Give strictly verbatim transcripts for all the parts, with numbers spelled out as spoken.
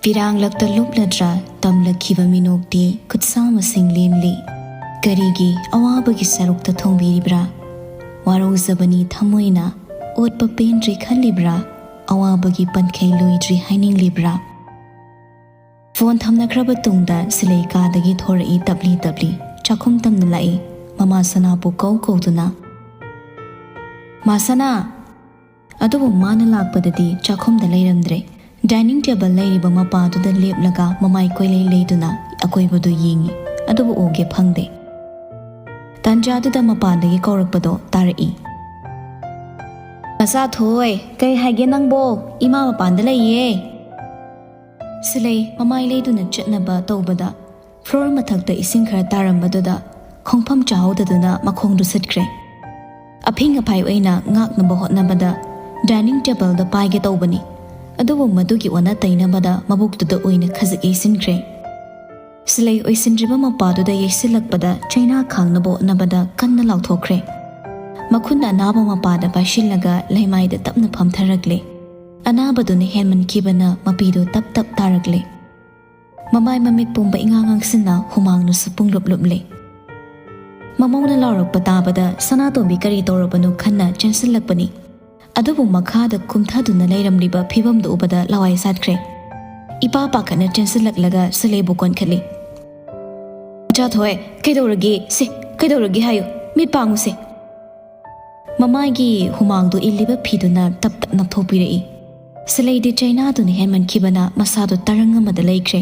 ꯐꯤꯔꯥꯡꯂꯛꯇ ꯂꯨꯞꯂꯗ꯭ꯔꯥ ꯇꯝꯂꯛꯈꯤꯕ ꯃꯤꯅꯣꯛꯇꯤ ꯈꯨꯠꯁꯥ ꯃꯁꯤꯡ ꯂꯦꯝꯂꯤ꯫ ꯀꯔꯤꯒꯤ ꯑꯋꯥꯕꯒꯤ ꯁꯔꯨꯛꯇ ꯊꯣꯡꯕꯤꯔꯤꯕ꯭ꯔꯥ? ꯋꯥꯔꯧꯖꯕꯅꯤ ꯊꯃꯣꯏꯅ, ꯑꯣꯠꯄ ꯄꯦꯟꯗ꯭ꯔꯤ ꯈꯜꯂꯤꯕ꯭ꯔꯥ? ꯑꯋꯥꯕꯒꯤ ꯄꯟꯈꯩ ꯂꯣꯏꯗ꯭ꯔꯤ ꯍꯥꯏꯅꯤꯡꯂꯤꯕ꯭ꯔꯥ? ꯐꯣꯟ ꯊꯝꯅꯈ꯭ꯔꯕ ꯇꯨꯡꯗ ꯁꯤꯂꯩ ꯀꯥꯗꯒꯤ ꯊꯣꯔꯛꯏ ꯇꯞꯂꯤ ꯇꯞꯂꯤ, ꯆꯥꯛꯈꯨꯝ ꯇꯝꯅ ꯂꯥꯛꯏ꯫ ꯃꯃꯥ ꯁꯅꯥꯕꯨ ꯀꯧ ꯀꯧꯗꯨꯅ꯫ "ꯃꯥ ꯁꯅꯥ!" ꯑꯗꯨꯕꯨ ꯃꯥꯅ ꯂꯥꯛꯄꯗꯗꯤ ꯆꯥꯛꯈꯨꯝꯗ ꯂꯩꯔꯝꯗ꯭ꯔꯦ꯫ ꯗꯥꯏꯅꯤꯡ ꯇꯦꯕꯜ ꯂꯩꯔꯤꯕ ꯃꯄꯥꯗꯨꯗ ꯂꯦꯞꯂꯒ ꯃꯃꯥꯏ ꯀꯣꯏꯂꯩ ꯂꯩꯗꯨꯅ ꯑꯀꯣꯏꯕꯗꯨ ꯌꯦꯡꯏ, ꯑꯗꯨꯕꯨ ꯎꯒꯦ ꯐꯪꯗꯦ꯫ ꯇꯥꯟꯖꯥꯗꯨꯗ ꯃꯄꯥꯟꯗꯒꯤ ꯀꯧꯔꯛꯄꯗꯣ ꯇꯥꯔꯛꯏ꯫ "ꯃꯆꯥ ꯊꯣꯏ, ꯀꯩ ꯍꯥꯏꯒꯦ ꯅꯪꯕꯣ? ꯏꯃꯥ ꯃꯄꯥꯟꯗ ꯂꯩꯌꯦ꯫" ꯁꯤꯂꯩ ꯃꯃꯥꯏ ꯂꯩꯗꯨꯅ ꯆꯠꯅꯕ ꯇꯧꯕꯗ ꯐ꯭ꯂꯣꯔ ꯃꯊꯛꯇ ꯏꯁꯤꯡ ꯈꯔ ꯇꯥꯔꯝꯕꯗꯨꯗ ꯈꯣꯡꯐꯝ ꯆꯥꯍꯧꯗꯗꯨꯅ ꯃꯈꯣꯡꯗꯨ ꯁꯠꯈ꯭ꯔꯦ꯫ ꯑꯐꯤꯡ ꯑꯐꯥꯏ ꯑꯣꯏꯅ ꯉꯥꯛꯅꯕ ꯍꯣꯠꯅꯕꯗ ꯗꯥꯏꯅꯤꯡ ꯇꯦꯕꯜꯗ ꯄꯥꯏꯒꯦ ꯇꯧꯕꯅꯤ, ꯑꯗꯨꯕꯨ ꯃꯗꯨꯒꯤ ꯑꯣꯟꯅ ꯇꯩꯅꯕꯗ ꯃꯕꯨꯛꯇꯨꯗ ꯑꯣꯏꯅ ꯈꯖꯤꯛ ꯌꯩꯁꯤꯟꯈ꯭ꯔꯦ꯫ ꯁꯤꯂꯩ ꯑꯣꯏꯁꯤꯟꯗ꯭ꯔꯤꯕ ꯃꯄꯥꯗꯨꯗ ꯌꯩꯁꯤꯜꯂꯛꯄꯗ ꯆꯩꯅꯥ ꯈꯥꯡꯅꯕ ꯍꯣꯠꯅꯕꯗ ꯀꯟꯅ ꯂꯥꯎꯊꯣꯛꯈ꯭ꯔꯦ꯫ ꯃꯈꯨꯠꯅ ꯑꯅꯥꯕ ꯃꯄꯥꯗ ꯄꯥꯏꯁꯤꯜꯂꯒ ꯂꯩꯃꯥꯏꯗ ꯇꯞꯅ ꯐꯝꯊꯔꯛꯂꯦ꯫ ꯑꯅꯥꯕꯗꯨꯅ ꯍꯦꯟꯃꯟꯈꯤꯕꯅ ꯃꯄꯤꯗꯨ ꯇꯞ ꯇꯞ ꯇꯥꯔꯛꯂꯦ꯫ ꯃꯃꯥꯏ ꯃꯃꯤꯠ ꯄꯨꯝꯕ ꯏꯉꯥꯡ ꯉꯥꯡꯁꯤꯟꯅ ꯍꯨꯃꯥꯡꯅꯁꯨ ꯄꯨꯡꯂꯨꯞ ꯂꯨꯞꯂꯦ꯫ ꯃꯃꯧꯅ ꯂꯥꯎꯔꯛꯄ ꯇꯥꯕꯗ ꯁꯅꯥꯇꯣꯝꯕꯤ ꯀꯔꯤ ꯇꯧꯔꯕꯅꯣ ꯈꯟꯅ ꯆꯦꯟꯁꯤꯜꯂꯛꯄꯅꯤ꯫ ꯑꯗꯨꯕꯨ ꯃꯈꯥꯗ ꯀꯨꯝꯊꯗꯨꯅ ꯂꯩꯔꯝꯂꯤꯕ ꯐꯤꯕꯝꯗꯨ ꯎꯕꯗ ꯂꯋꯥꯏ ꯁꯥꯠꯈ꯭ꯔꯦ꯫ ꯏꯄꯥ ꯄꯥꯈꯠꯅ ꯆꯦꯟꯁꯤꯜꯂꯛꯂꯒ ꯁꯤꯂꯩꯕꯨ ꯀꯣꯟꯈꯠꯂꯤ꯫ "ꯃꯆꯥ ꯊꯣꯏ, ꯀꯩꯗꯧꯔꯒꯦ? ꯁꯦ, ꯀꯩꯗꯧꯔꯒꯦ ꯍꯥꯏꯌꯨ, ꯃꯤꯠ ꯄꯥꯡꯉꯨꯁꯦ꯫" ꯃꯃꯥꯏꯒꯤ ꯍꯨꯃꯥꯡꯗꯨ ꯏꯜꯂꯤꯕ ꯐꯤꯗꯨꯅ ꯇꯞ ꯇꯞ ꯅꯞꯊꯣꯛꯄꯤꯔꯛꯏ꯫ ꯁꯤꯂꯩꯗꯤ ꯆꯩꯅꯥꯗꯨꯅ ꯍꯦꯟꯃꯟꯈꯤꯕꯅ ꯃꯁꯥꯗꯨ ꯇꯔꯪ ꯑꯃꯗ ꯂꯩꯈ꯭ꯔꯦ꯫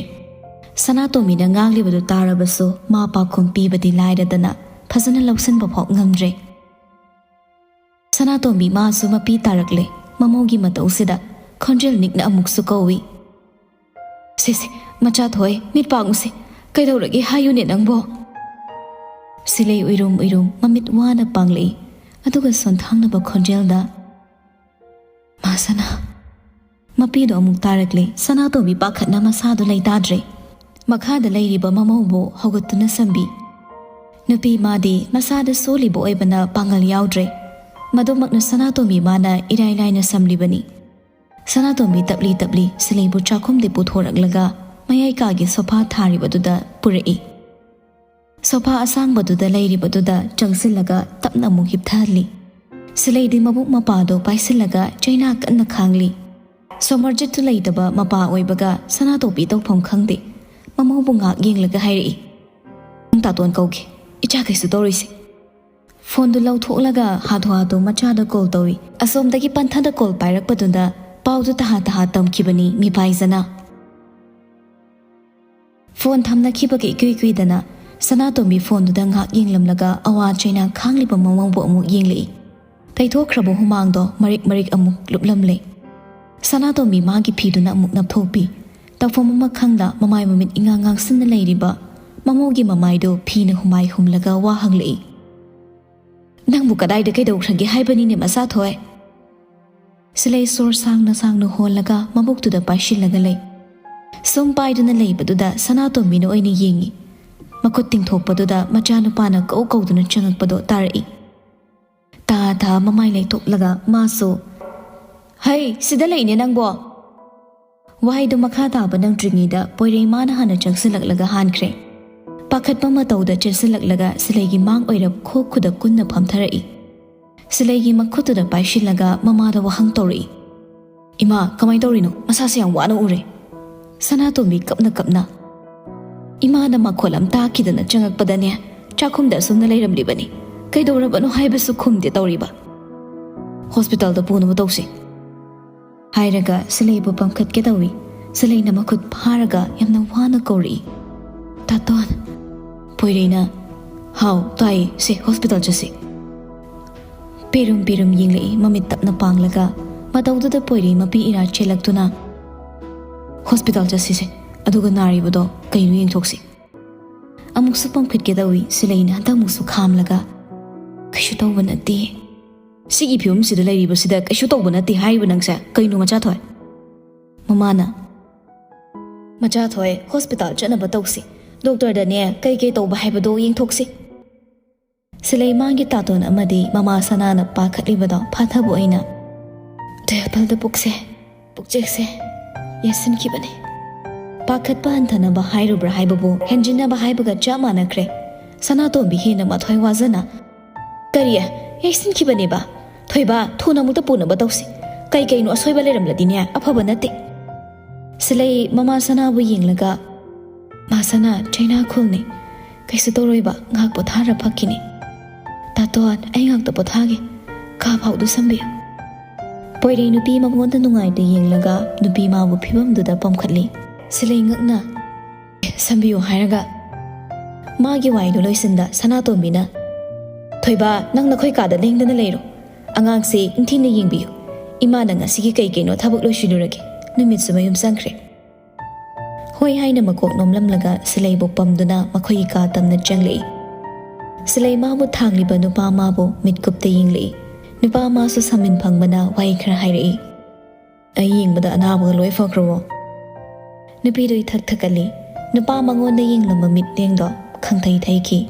ꯁꯅꯥꯇꯣꯝꯕꯤꯅ ꯉꯥꯡꯂꯤꯕꯗꯨ ꯇꯥꯔꯕꯁꯨ ꯃꯥ ꯄꯥꯎꯈꯨꯝ ꯄꯤꯕꯗꯤ ꯂꯥꯏꯔꯗꯅ ꯐꯖꯅ ꯂꯧꯁꯤꯟꯕ ꯐꯥꯎ ꯉꯝꯗ꯭ꯔꯦ꯫ ꯁꯅꯥꯇꯣꯝꯕꯤ ꯃꯥꯁꯨ ꯃꯄꯤ ꯇꯥꯔꯛꯂꯦ꯫ ꯃꯃꯧꯒꯤ ꯃꯇꯧꯁꯤꯗ ꯈꯣꯟꯖꯦꯜ ꯅꯤꯛꯅ ꯑꯃꯨꯛꯁꯨ ꯀꯧꯏ꯫ "ꯁꯦ, ꯁꯦ, ꯃꯆꯥ ꯊꯣꯏ, ꯃꯤꯠ ꯄꯥꯡꯉꯨꯁꯦ꯫ ꯀꯩꯗꯧꯔꯒꯦ ꯍꯥꯏꯌꯨꯅꯦ ꯅꯪꯕꯣ?" ꯁꯤꯂꯩ ꯎꯏꯔꯨꯝ ꯎꯏꯔꯨꯝ ꯃꯃꯤꯠ ꯋꯥꯅ ꯄꯥꯡꯂꯛꯏ꯫ ꯑꯗꯨꯒ ꯁꯣꯟꯊꯥꯡꯅꯕ ꯈꯣꯟꯖꯦꯜꯗ, "ꯃꯥ ꯁꯅꯥ꯫" ꯃꯄꯤꯗꯣ ꯑꯃꯨꯛ ꯇꯥꯔꯛꯂꯦ꯫ ꯁꯅꯥꯇꯣꯝꯕꯤ ꯄꯥꯈꯠꯅ ꯃꯁꯥꯗꯨ ꯂꯩꯇꯥꯗ꯭ꯔꯦ꯫ ꯃꯈꯥꯗ ꯂꯩꯔꯤꯕ ꯃꯃꯧꯕꯨ ꯍꯧꯒꯠꯇꯨꯅ ꯁꯝꯕꯤ꯫ ꯅꯨꯄꯤ ꯃꯥꯗꯤ ꯃꯁꯥꯗ ꯁꯣꯜꯂꯤꯕ ꯑꯣꯏꯕꯅ ꯄꯥꯡꯒꯜ ꯌꯥꯎꯗ꯭ꯔꯦ꯫ ꯃꯗꯨꯃꯛꯅ ꯁꯅꯥꯇꯣꯝꯕꯤ ꯃꯥꯅ ꯏꯔꯥꯏ ꯂꯥꯏꯅ ꯁꯝꯂꯤꯕꯅꯤ꯫ ꯁꯅꯥꯇꯣꯝꯕꯤ ꯇꯞꯂꯤ ꯇꯞꯂꯤ ꯁꯤꯂꯩꯕꯨ ꯆꯥꯛꯈꯨꯝꯗꯤ ꯄꯨꯊꯣꯔꯛꯂꯒ ꯃꯌꯥꯏ ꯀꯥꯒꯤ ꯁꯣꯐꯥ ꯊꯥꯔꯤꯕꯗꯨꯗ ꯄꯨꯔꯛꯏ꯫ ꯁꯣꯐꯥ ꯑꯁꯥꯡꯕꯗꯨꯗ ꯂꯩꯔꯤꯕꯗꯨꯗ ꯆꯪꯁꯤꯜꯂꯒ ꯇꯞꯅ ꯑꯃꯨꯛ ꯍꯤꯞꯊꯍꯜꯂꯤ꯫ ꯁꯤꯂꯩꯗꯤ ꯃꯕꯨꯛ ꯃꯄꯥꯗꯣ ꯄꯥꯏꯁꯤꯜꯂꯒ ꯆꯩꯅꯥ ꯀꯟꯅ ꯈꯥꯡꯂꯤ꯫ ꯁꯣꯃꯔꯖꯤꯠꯇꯨ ꯂꯩꯇꯕ ꯃꯄꯥ ꯑꯣꯏꯕꯒ ꯁꯅꯥꯇꯣꯝꯕꯤ ꯇꯧꯐꯝ ꯈꯪꯗꯦ꯫ ꯃꯃꯧꯕꯨ ꯉꯥꯛ ꯌꯦꯡꯂꯒ ꯍꯥꯏꯔꯛꯏ, "ꯅꯪ ꯇꯥꯇꯣꯟ ꯀꯧꯒꯦ, ꯏꯆꯥ ꯀꯩꯁꯨ ꯇꯧꯔꯣꯏꯁꯦ꯫" ꯐꯣꯟꯗꯨ ꯂꯧꯊꯣꯛꯂꯒ ꯍꯥꯊꯨ ꯍꯥꯊꯨ ꯃꯆꯥꯗ ꯀꯣꯜ ꯇꯧꯏ꯫ ꯑꯁꯣꯝꯗꯒꯤ ꯄꯟꯊꯗ ꯀꯣꯜ ꯄꯥꯏꯔꯛꯄꯗꯨꯗ ꯄꯥꯎꯗꯨ ꯇꯍꯥ ꯇꯍꯥ ꯇꯝꯈꯤꯕꯅꯤ ꯃꯤꯄꯥꯏꯖꯅ꯫ ꯐꯣꯟ ꯊꯝꯅꯈꯤꯕꯒ ꯏꯀꯨꯏ ꯀꯨꯏꯗꯅ ꯁꯅꯥꯇꯣꯝꯕꯤ ꯐꯣꯟꯗꯨꯗ ꯉꯥꯏꯍꯥꯛ ꯌꯦꯡꯂꯝꯂꯒ ꯑꯋꯥ ꯆꯩꯅꯥ ꯈꯥꯡꯂꯤꯕ ꯃꯃꯧꯕꯨ ꯑꯃꯨꯛ ꯌꯦꯡꯂꯛꯏ꯫ ꯇꯩꯊꯣꯛꯈ꯭ꯔꯕ ꯍꯨꯃꯥꯡꯗꯣ ꯃꯔꯤꯛ ꯃꯔꯤꯛ ꯑꯃꯨꯛ ꯂꯨꯞꯂꯝꯂꯦ꯫ ꯁꯅꯥꯇꯣꯝꯕꯤ ꯃꯥꯒꯤ ꯐꯤꯗꯨꯅ ꯑꯃꯨꯛ ꯅꯞꯊꯣꯛꯄꯤ꯫ ꯇꯧꯐꯝ ꯑꯃ ꯈꯪꯗ ꯃꯃꯥꯏ ꯃꯃꯤꯠ ꯏꯉꯥꯡ ꯉꯥꯡꯁꯤꯟꯅ ꯂꯩꯔꯤꯕ ꯃꯃꯧꯒꯤ ꯃꯃꯥꯏꯗꯨ ꯐꯤꯅ ꯍꯨꯃꯥꯏ ꯍꯨꯝꯂꯒ ꯋꯥ ꯍꯪꯂꯛꯏ꯫ "ꯅꯪꯕꯨ ꯀꯗꯥꯏꯗ ꯀꯩꯗꯧꯈ꯭ꯔꯒꯦ ꯍꯥꯏꯕꯅꯤꯅꯦ, ꯃꯆꯥ ꯊꯣꯏ?" ꯁꯤꯂꯩ ꯁꯣꯔ ꯁꯥꯡꯅ ꯁꯥꯡꯅ ꯍꯣꯜꯂꯒ ꯃꯕꯨꯛꯇꯨꯗ ꯄꯥꯏꯁꯤꯜꯂꯒ ꯂꯩ꯫ ꯁꯨꯝ ꯄꯥꯏꯗꯨꯅ ꯂꯩꯕꯗꯨꯗ ꯁꯅꯥꯇꯣꯝꯕꯤꯅ ꯑꯣꯏꯅ ꯌꯦꯡꯉꯤ꯫ ꯃꯈꯨꯠ ꯇꯤꯡꯊꯣꯛꯄꯗꯨꯗ ꯃꯆꯥꯅꯨꯄꯥꯅ ꯀꯧ ꯀꯧꯗꯨꯅ ꯆꯪꯉꯛꯄꯗꯣ ꯇꯥꯔꯛꯏ꯫ ꯇꯥ ꯇꯥ ꯃꯃꯥꯏ ꯂꯩꯊꯣꯛꯂꯒ ꯃꯥꯁꯨ, "ꯍꯩ, ꯁꯤꯗ ꯂꯩꯅꯦ ꯅꯪꯕꯣ!" ꯋꯥꯍꯩꯗꯨ ꯃꯈꯥ ꯇꯥꯕ ꯅꯪꯗ꯭ꯔꯤꯉꯩꯗ ꯄꯣꯏꯔꯩ ꯃꯥꯅ ꯍꯥꯟꯅ ꯆꯪꯁꯤꯜꯂꯛꯂꯒ ꯍꯥꯟꯈ꯭ꯔꯦ꯫ ꯄꯥꯈꯠꯄ ꯃꯇꯧꯗ ꯆꯦꯟꯁꯤꯜꯂꯛꯂꯒ ꯁꯤꯂꯩꯒꯤ ꯃꯥꯡ ꯑꯣꯏꯔꯞ ꯈꯣꯛ ꯈꯨꯗ ꯀꯨꯟꯅ ꯐꯝꯊꯔꯛꯏ꯫ ꯁꯤꯂꯩꯒꯤ ꯃꯈꯨꯠꯇꯨꯗ ꯄꯥꯏꯁꯤꯜꯂꯒ ꯃꯃꯥꯗ ꯋꯥꯍꯪ ꯇꯧꯔꯛꯏ꯫ "ꯏꯃꯥ, ꯀꯃꯥꯏ ꯇꯧꯔꯤꯅꯣ? ꯃꯁꯥꯁꯦ ꯌꯥꯝ ꯋꯥꯅ ꯎꯔꯦ꯫" ꯁꯅꯥꯇꯣꯝꯕꯤ ꯀꯞꯅ ꯀꯞꯅ, "ꯏꯃꯥꯅ ꯃꯈꯣꯜ ꯑꯃ ꯇꯥꯈꯤꯗꯅ ꯆꯪꯉꯛꯄꯗꯅꯦ, ꯆꯥꯛꯈꯨꯝꯗ ꯑꯁꯨꯝꯅ ꯂꯩꯔꯝꯂꯤꯕꯅꯤ꯫ ꯀꯩꯗꯧꯔꯕꯅꯣ ꯍꯥꯏꯕꯁꯨ ꯈꯨꯝꯗꯦ ꯇꯧꯔꯤꯕ꯫ ꯍꯣꯁꯄꯤꯇꯥꯜꯗ ꯄꯨꯅꯕ ꯇꯧꯁꯤ꯫" ꯍꯥꯏꯔꯒ ꯁꯤꯂꯩꯕꯨ ꯄꯝꯈꯠꯀꯦ ꯇꯧꯏ꯫ ꯁꯤꯂꯩꯅ ꯃꯈꯨꯠ ꯐꯥꯔꯒ ꯌꯥꯝꯅ ꯋꯥꯅ ꯀꯧꯔꯛꯏ꯫ "ꯇꯥꯇꯣꯟ!" ꯄꯣꯏꯔꯩꯅ, "ꯍꯥꯎ, ꯇꯥꯏꯌꯦ, ꯁꯦ ꯍꯣꯁꯄꯤꯇꯥꯜ ꯆꯠꯁꯤ꯫" ꯄꯤꯔꯨꯝ ꯄꯤꯔꯨꯝ ꯌꯦꯡꯂꯛꯏ ꯃꯃꯤꯠ ꯇꯞꯅ ꯄꯥꯡꯂꯒ꯫ ꯃꯇꯧꯗꯨꯗ ꯄꯣꯏꯔꯩ ꯃꯄꯤ ꯏꯔꯥ ꯆꯦꯜꯂꯛꯇꯨꯅ, "ꯍꯣꯁꯄꯤꯇꯥꯜ ꯆꯠꯁꯤꯁꯦ, ꯑꯗꯨꯒ ꯅꯥꯔꯤꯕꯗꯣ ꯀꯩꯅꯣ ꯌꯦꯡꯊꯣꯛꯁꯤ꯫" ꯑꯃꯨꯛꯁꯨ ꯄꯝꯈꯠꯀꯦ ꯇꯧꯏ ꯁꯤꯂꯩꯅ, ꯍꯟꯗꯛꯃꯨꯛꯁꯨ ꯈꯥꯝꯂꯒ, "ꯀꯩꯁꯨ ꯇꯧꯕ ꯅꯠꯇꯦ꯫" "ꯁꯤꯒꯤ ꯐꯤꯕꯝꯁꯤꯗ ꯂꯩꯔꯤꯕꯁꯤꯗ ꯀꯩꯁꯨ ꯇꯧꯕ ꯅꯠꯇꯦ ꯍꯥꯏꯔꯤꯕ ꯅꯪꯁꯦ ꯀꯩꯅꯣ, ꯃꯆꯥ ꯊꯣꯏ?" ꯃꯃꯥꯅ, "ꯃꯆꯥ ꯊꯣꯏ, ꯍꯣꯁꯄꯤꯇꯥꯜ ꯆꯠꯅꯕ ꯇꯧꯁꯤ꯫ ꯗꯣꯛꯇꯔꯗꯅꯦ ꯀꯩ ꯀꯩ ꯇꯧꯕ ꯍꯥꯏꯕꯗꯣ ꯌꯦꯡꯊꯣꯛꯁꯤ꯫" ꯁꯤꯂꯩ ꯃꯥꯒꯤ ꯇꯥꯇꯣꯟ ꯑꯃꯗꯤ ꯃꯃꯥ ꯁꯅꯥꯅ ꯄꯥꯈꯠꯂꯤꯕꯗꯣ ꯐꯥꯊꯕ ꯑꯣꯏꯅ, "ꯗꯌꯥꯄꯜꯗ ꯄꯨꯛꯁꯦ, ꯄꯨꯛꯆꯦꯛꯁꯦ ꯌꯦꯠꯁꯤꯟꯈꯤꯕꯅꯤ꯫ ꯄꯥꯈꯠꯄ ꯍꯟꯊꯅꯕ ꯍꯥꯏꯔꯨꯕ꯭ꯔꯥ ꯍꯥꯏꯕꯕꯨ ꯍꯦꯟꯖꯤꯟꯅꯕ ꯍꯥꯏꯕꯒ ꯆꯞ ꯃꯥꯟꯅꯈ꯭ꯔꯦ꯫ ꯁꯅꯥꯇꯣꯝꯕꯤ ꯍꯦꯟꯅ ꯃꯊ꯭ꯋꯥꯏ ꯋꯥꯖꯅ, "ꯀꯔꯤ? ꯌꯦꯠꯁꯤꯟꯈꯤꯕꯅꯦꯕ? ꯊꯣꯏꯕ, ꯊꯨꯅ ꯑꯃꯨꯛꯇ ꯄꯨꯅꯕ ꯇꯧꯁꯤ꯫ ꯀꯩ ꯀꯩꯅꯣ ꯑꯁꯣꯏꯕ ꯂꯩꯔꯝꯂꯗꯤꯅꯦ, ꯑꯐꯕ ꯅꯠꯇꯦ꯫" ꯁꯤꯂꯩ ꯃꯃꯥ ꯁꯅꯥꯕꯨ ꯌꯦꯡꯂꯒ, "ꯃꯥ ꯁꯅꯥ, ꯆꯩꯅꯥ ꯈꯨꯜꯅꯤ꯫ ꯀꯩꯁꯨ ꯇꯧꯔꯣꯏꯕ, ꯉꯥꯏꯍꯥꯛ ꯄꯣꯊꯥꯔ ꯐꯛꯈꯤꯅꯤ꯫" "ꯇꯥꯇꯣꯟ, ꯑꯩ ꯉꯥꯛꯇ ꯄꯣꯊꯥꯒꯦ꯫ ꯀꯥ ꯐꯥꯎꯗꯨ ꯁꯝꯕꯤꯌꯨ꯫" ꯄꯣꯏꯔꯩ ꯅꯨꯄꯤ ꯃꯉꯣꯟꯗ ꯅꯨꯡꯉꯥꯏꯇ ꯌꯦꯡꯂꯒ ꯅꯨꯄꯤ ꯃꯥꯕꯨ ꯐꯤꯕꯝꯗꯨꯗ ꯄꯝꯈꯠꯂꯤ꯫ ꯁꯤꯂꯩ ꯉꯛꯅ, "ꯑꯦ, ꯁꯝꯕꯤꯌꯨ" ꯍꯥꯏꯔꯒ ꯃꯥꯒꯤ ꯋꯥꯏꯗꯨ ꯂꯣꯏꯁꯤꯟꯗ ꯁꯅꯥꯇꯣꯝꯕꯤꯅ, "ꯊꯣꯏꯕ, ꯅꯪ ꯅꯈꯣꯏ ꯀꯥꯗ ꯂꯦꯡꯗꯅ ꯂꯩꯔꯣ꯫ ꯑꯉꯥꯡꯁꯦ ꯅꯤꯡꯊꯤꯅ ꯌꯦꯡꯕꯤꯌꯨ꯫ ꯏꯃꯥꯅ ꯉꯁꯤꯒꯤ ꯀꯩ ꯀꯩꯅꯣ ꯊꯕꯛ ꯂꯣꯏꯁꯤꯜꯂꯨꯔꯒꯦ꯫ ꯅꯨꯃꯤꯠꯁꯨ ꯃꯌꯨꯝ ꯆꯪꯈ꯭ꯔꯦ꯫" ꯍꯣꯏ ꯍꯥꯏꯅ ꯃꯀꯣꯛ ꯅꯣꯝꯂꯝꯂꯒ ꯁꯤꯂꯩꯕꯨ ꯄꯝꯗꯨꯅ ꯃꯈꯣꯏꯒꯤ ꯀꯥ ꯇꯝꯅ ꯆꯪꯂꯛꯏ꯫ ꯁꯤꯂꯩ ꯃꯥꯕꯨ ꯊꯥꯡꯂꯤꯕ ꯅꯨꯄꯥ ꯃꯥꯕꯨ ꯃꯤꯠꯀꯨꯞꯇ ꯌꯦꯡꯂꯛꯏ꯫ ꯅꯨꯄꯥ ꯃꯥꯁꯨ ꯁꯥꯃꯤꯟ ꯐꯪꯕꯅ ꯋꯥꯍꯩ ꯈꯔ ꯍꯥꯏꯔꯛꯏ꯫ "ꯑꯩ ꯌꯦꯡꯕꯗ ꯑꯅꯥꯕꯒ ꯂꯣꯏ ꯐꯈ꯭ꯔꯕꯣ?" ꯅꯨꯄꯤꯗꯨ ꯏꯊꯛ ꯊꯛꯀꯠꯂꯤ꯫ ꯅꯨꯄꯥ ꯃꯉꯣꯟꯗ ꯌꯦꯡꯂꯝꯕ ꯃꯤꯠꯌꯦꯡꯗꯣ ꯈꯪꯊꯩ ꯊꯩꯈꯤ꯫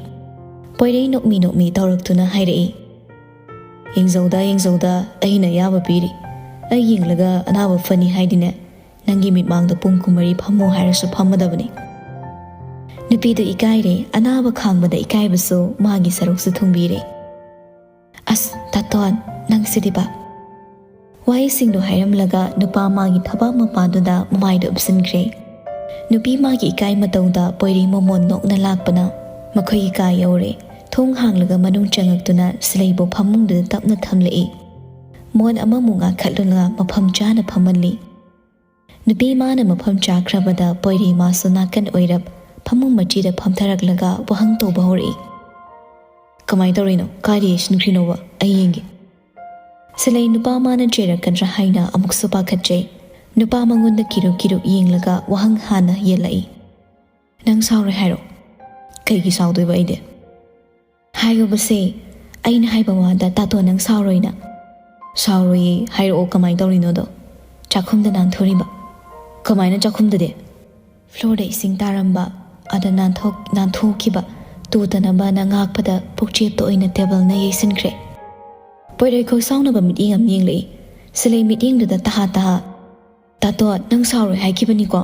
ꯄꯣꯏꯔꯩ ꯅꯣꯛꯃꯤ ꯅꯣꯛꯃꯤ ꯇꯧꯔꯛꯇꯨꯅ ꯍꯥꯏꯔꯛꯏ, "ꯌꯦꯡꯖꯧꯗ, ꯌꯦꯡꯖꯧꯗ, ꯑꯩꯅ ꯑꯌꯥꯕ ꯄꯤꯔꯤ꯫ ꯑꯩ ꯌꯦꯡꯂꯒ ꯑꯅꯥꯕ ꯐꯅꯤ ꯍꯥꯏꯗꯤꯅꯦ, ꯅꯪꯒꯤ ꯃꯤꯠꯃꯥꯡꯗ ꯄꯨꯡ ꯀꯨꯟꯃꯔꯤ ꯐꯝꯃꯨ ꯍꯥꯏꯔꯁꯨ ꯐꯝꯃꯗꯕꯅꯤ꯫" ꯅꯨꯄꯤꯗꯨ ꯏꯀꯥꯏꯔꯦ꯫ ꯑꯅꯥꯕ ꯈꯥꯡꯕꯗ ꯏꯀꯥꯏꯕꯁꯨ ꯃꯥꯒꯤ ꯁꯔꯨꯛꯁꯨ ꯊꯨꯡꯕꯤꯔꯦ꯫ "ꯑꯁ, ꯇꯥꯇꯣꯟ, ꯅꯪꯁꯤꯗꯤꯕ꯫" ꯋꯥꯍꯩꯁꯤꯡꯗꯨ ꯍꯥꯏꯔꯝꯂꯒ ꯅꯨꯄꯥ ꯃꯥꯒꯤ ꯊꯕꯥꯛ ꯃꯄꯥꯗꯨꯗ ꯃꯃꯥꯏꯗꯨ ꯎꯞꯁꯤꯟꯈ꯭ꯔꯦ꯫ ꯅꯨꯄꯤ ꯃꯥꯒꯤ ꯏꯀꯥꯏ ꯃꯇꯧꯗ ꯄꯣꯏꯔꯩ ꯃꯃꯣꯟ ꯅꯣꯛꯅ ꯂꯥꯛꯄꯅ ꯃꯈꯣꯏꯒꯤ ꯀꯥ ꯌꯧꯔꯦ꯫ ꯊꯣꯡ ꯍꯥꯡꯂꯒ ꯃꯅꯨꯡ ꯆꯪꯉꯛꯇꯨꯅ ꯁꯤꯂꯩꯕꯨ ꯐꯃꯨꯡꯗꯨꯗ ꯇꯞꯅ ꯊꯝꯂꯛꯏ꯫ ꯃꯣꯟ ꯑꯃꯃꯨꯛ ꯉꯥꯈꯠꯂꯒ ꯃꯐꯝ ꯆꯥꯅ ꯐꯝꯍꯜꯂꯤ꯫ ꯅꯨꯄꯤ ꯃꯥꯅ ꯃꯐꯝ ꯆꯥꯈ꯭ꯔꯕꯗ ꯄꯣꯏꯔꯩ ꯃꯥꯁꯨ ꯅꯥꯀꯟ ꯑꯣꯏꯔꯞ ꯐꯃꯨꯡ ꯃꯆꯤꯗ ꯐꯝꯊꯔꯛꯂꯒ ꯋꯥꯍꯪ ꯇꯧꯕ ꯍꯧꯔꯛꯏ꯫ "ꯀꯃꯥꯏꯅ ꯇꯧꯔꯤꯅꯣ? ꯀꯥꯏꯗ ꯌꯦꯠꯁꯤꯟꯈ꯭ꯔꯤꯅꯣꯕ? ꯑꯩ ꯌꯦꯡꯒꯦ꯫" ꯁꯤꯂꯩ ꯅꯨꯄꯥ ꯃꯥꯅ ꯆꯩꯔꯛꯀꯗ꯭ꯔꯥ ꯍꯥꯏꯅ ꯑꯃꯨꯛꯁꯨ ꯄꯥꯈꯠꯆꯩ꯫ ꯅꯨꯄꯥ ꯃꯉꯣꯟꯗ ꯀꯤꯔꯨꯞ ꯀꯤꯔꯨꯞ ꯌꯦꯡꯂꯒ ꯋꯥꯍꯪ ꯍꯥꯟꯅ ꯌꯦꯜꯂꯛꯏ꯫ "ꯅꯪ ꯁꯥꯎꯔꯣꯏ ꯍꯥꯏꯔꯣ?" "ꯀꯩꯒꯤ ꯁꯥꯎꯗꯣꯏꯕ ꯑꯩꯗꯤ?" "ꯍꯥꯏꯌꯣꯕꯁꯦ, ꯑꯩꯅ ꯍꯥꯏꯕ ꯋꯥꯗ ꯇꯥꯇꯣ ꯅꯪ ꯁꯥꯎꯔꯣꯏꯅ?" "ꯁꯥꯎꯔꯣꯏꯌꯦ, ꯍꯥꯏꯔꯛꯑꯣ ꯀꯃꯥꯏꯅ ꯇꯧꯔꯤꯅꯣꯗꯣ꯫" "ꯆꯥꯛꯈꯨꯝꯗ ꯅꯥꯟꯊꯣꯔꯤꯕ꯫" "ꯀꯃꯥꯏꯅ ꯆꯥꯛꯈꯨꯝꯗꯗꯤ?" "ꯐ꯭ꯂꯣꯔꯗ ꯏꯁꯤꯡ ꯇꯥꯔꯝꯕ, ꯑꯗ ꯅꯥꯟꯊꯣꯛ-, ꯅꯥꯟꯊꯣꯛꯈꯤꯕ꯫ ꯇꯨꯗꯅꯕꯅ ꯉꯥꯛꯄꯗ ꯄꯨꯛꯆꯦꯞꯇ ꯑꯣꯏꯅ ꯇꯦꯕꯜꯅ ꯌꯩꯁꯤꯟꯈ꯭ꯔꯦ꯫" ꯄꯣꯏꯔꯩꯈꯣꯛ ꯁꯥꯎꯅꯕ ꯃꯤꯠꯌꯦꯡ ꯑꯃ ꯌꯦꯡꯂꯛꯏ꯫ ꯁꯤꯂꯩ ꯃꯤꯠꯌꯦꯡꯗꯨꯗ ꯇꯍꯥ ꯇꯍꯥ꯫ "ꯇꯥꯇꯣ, ꯅꯪ ꯁꯥꯎꯔꯣꯏ ꯍꯥꯏꯈꯤꯕꯅꯤꯀꯣ?"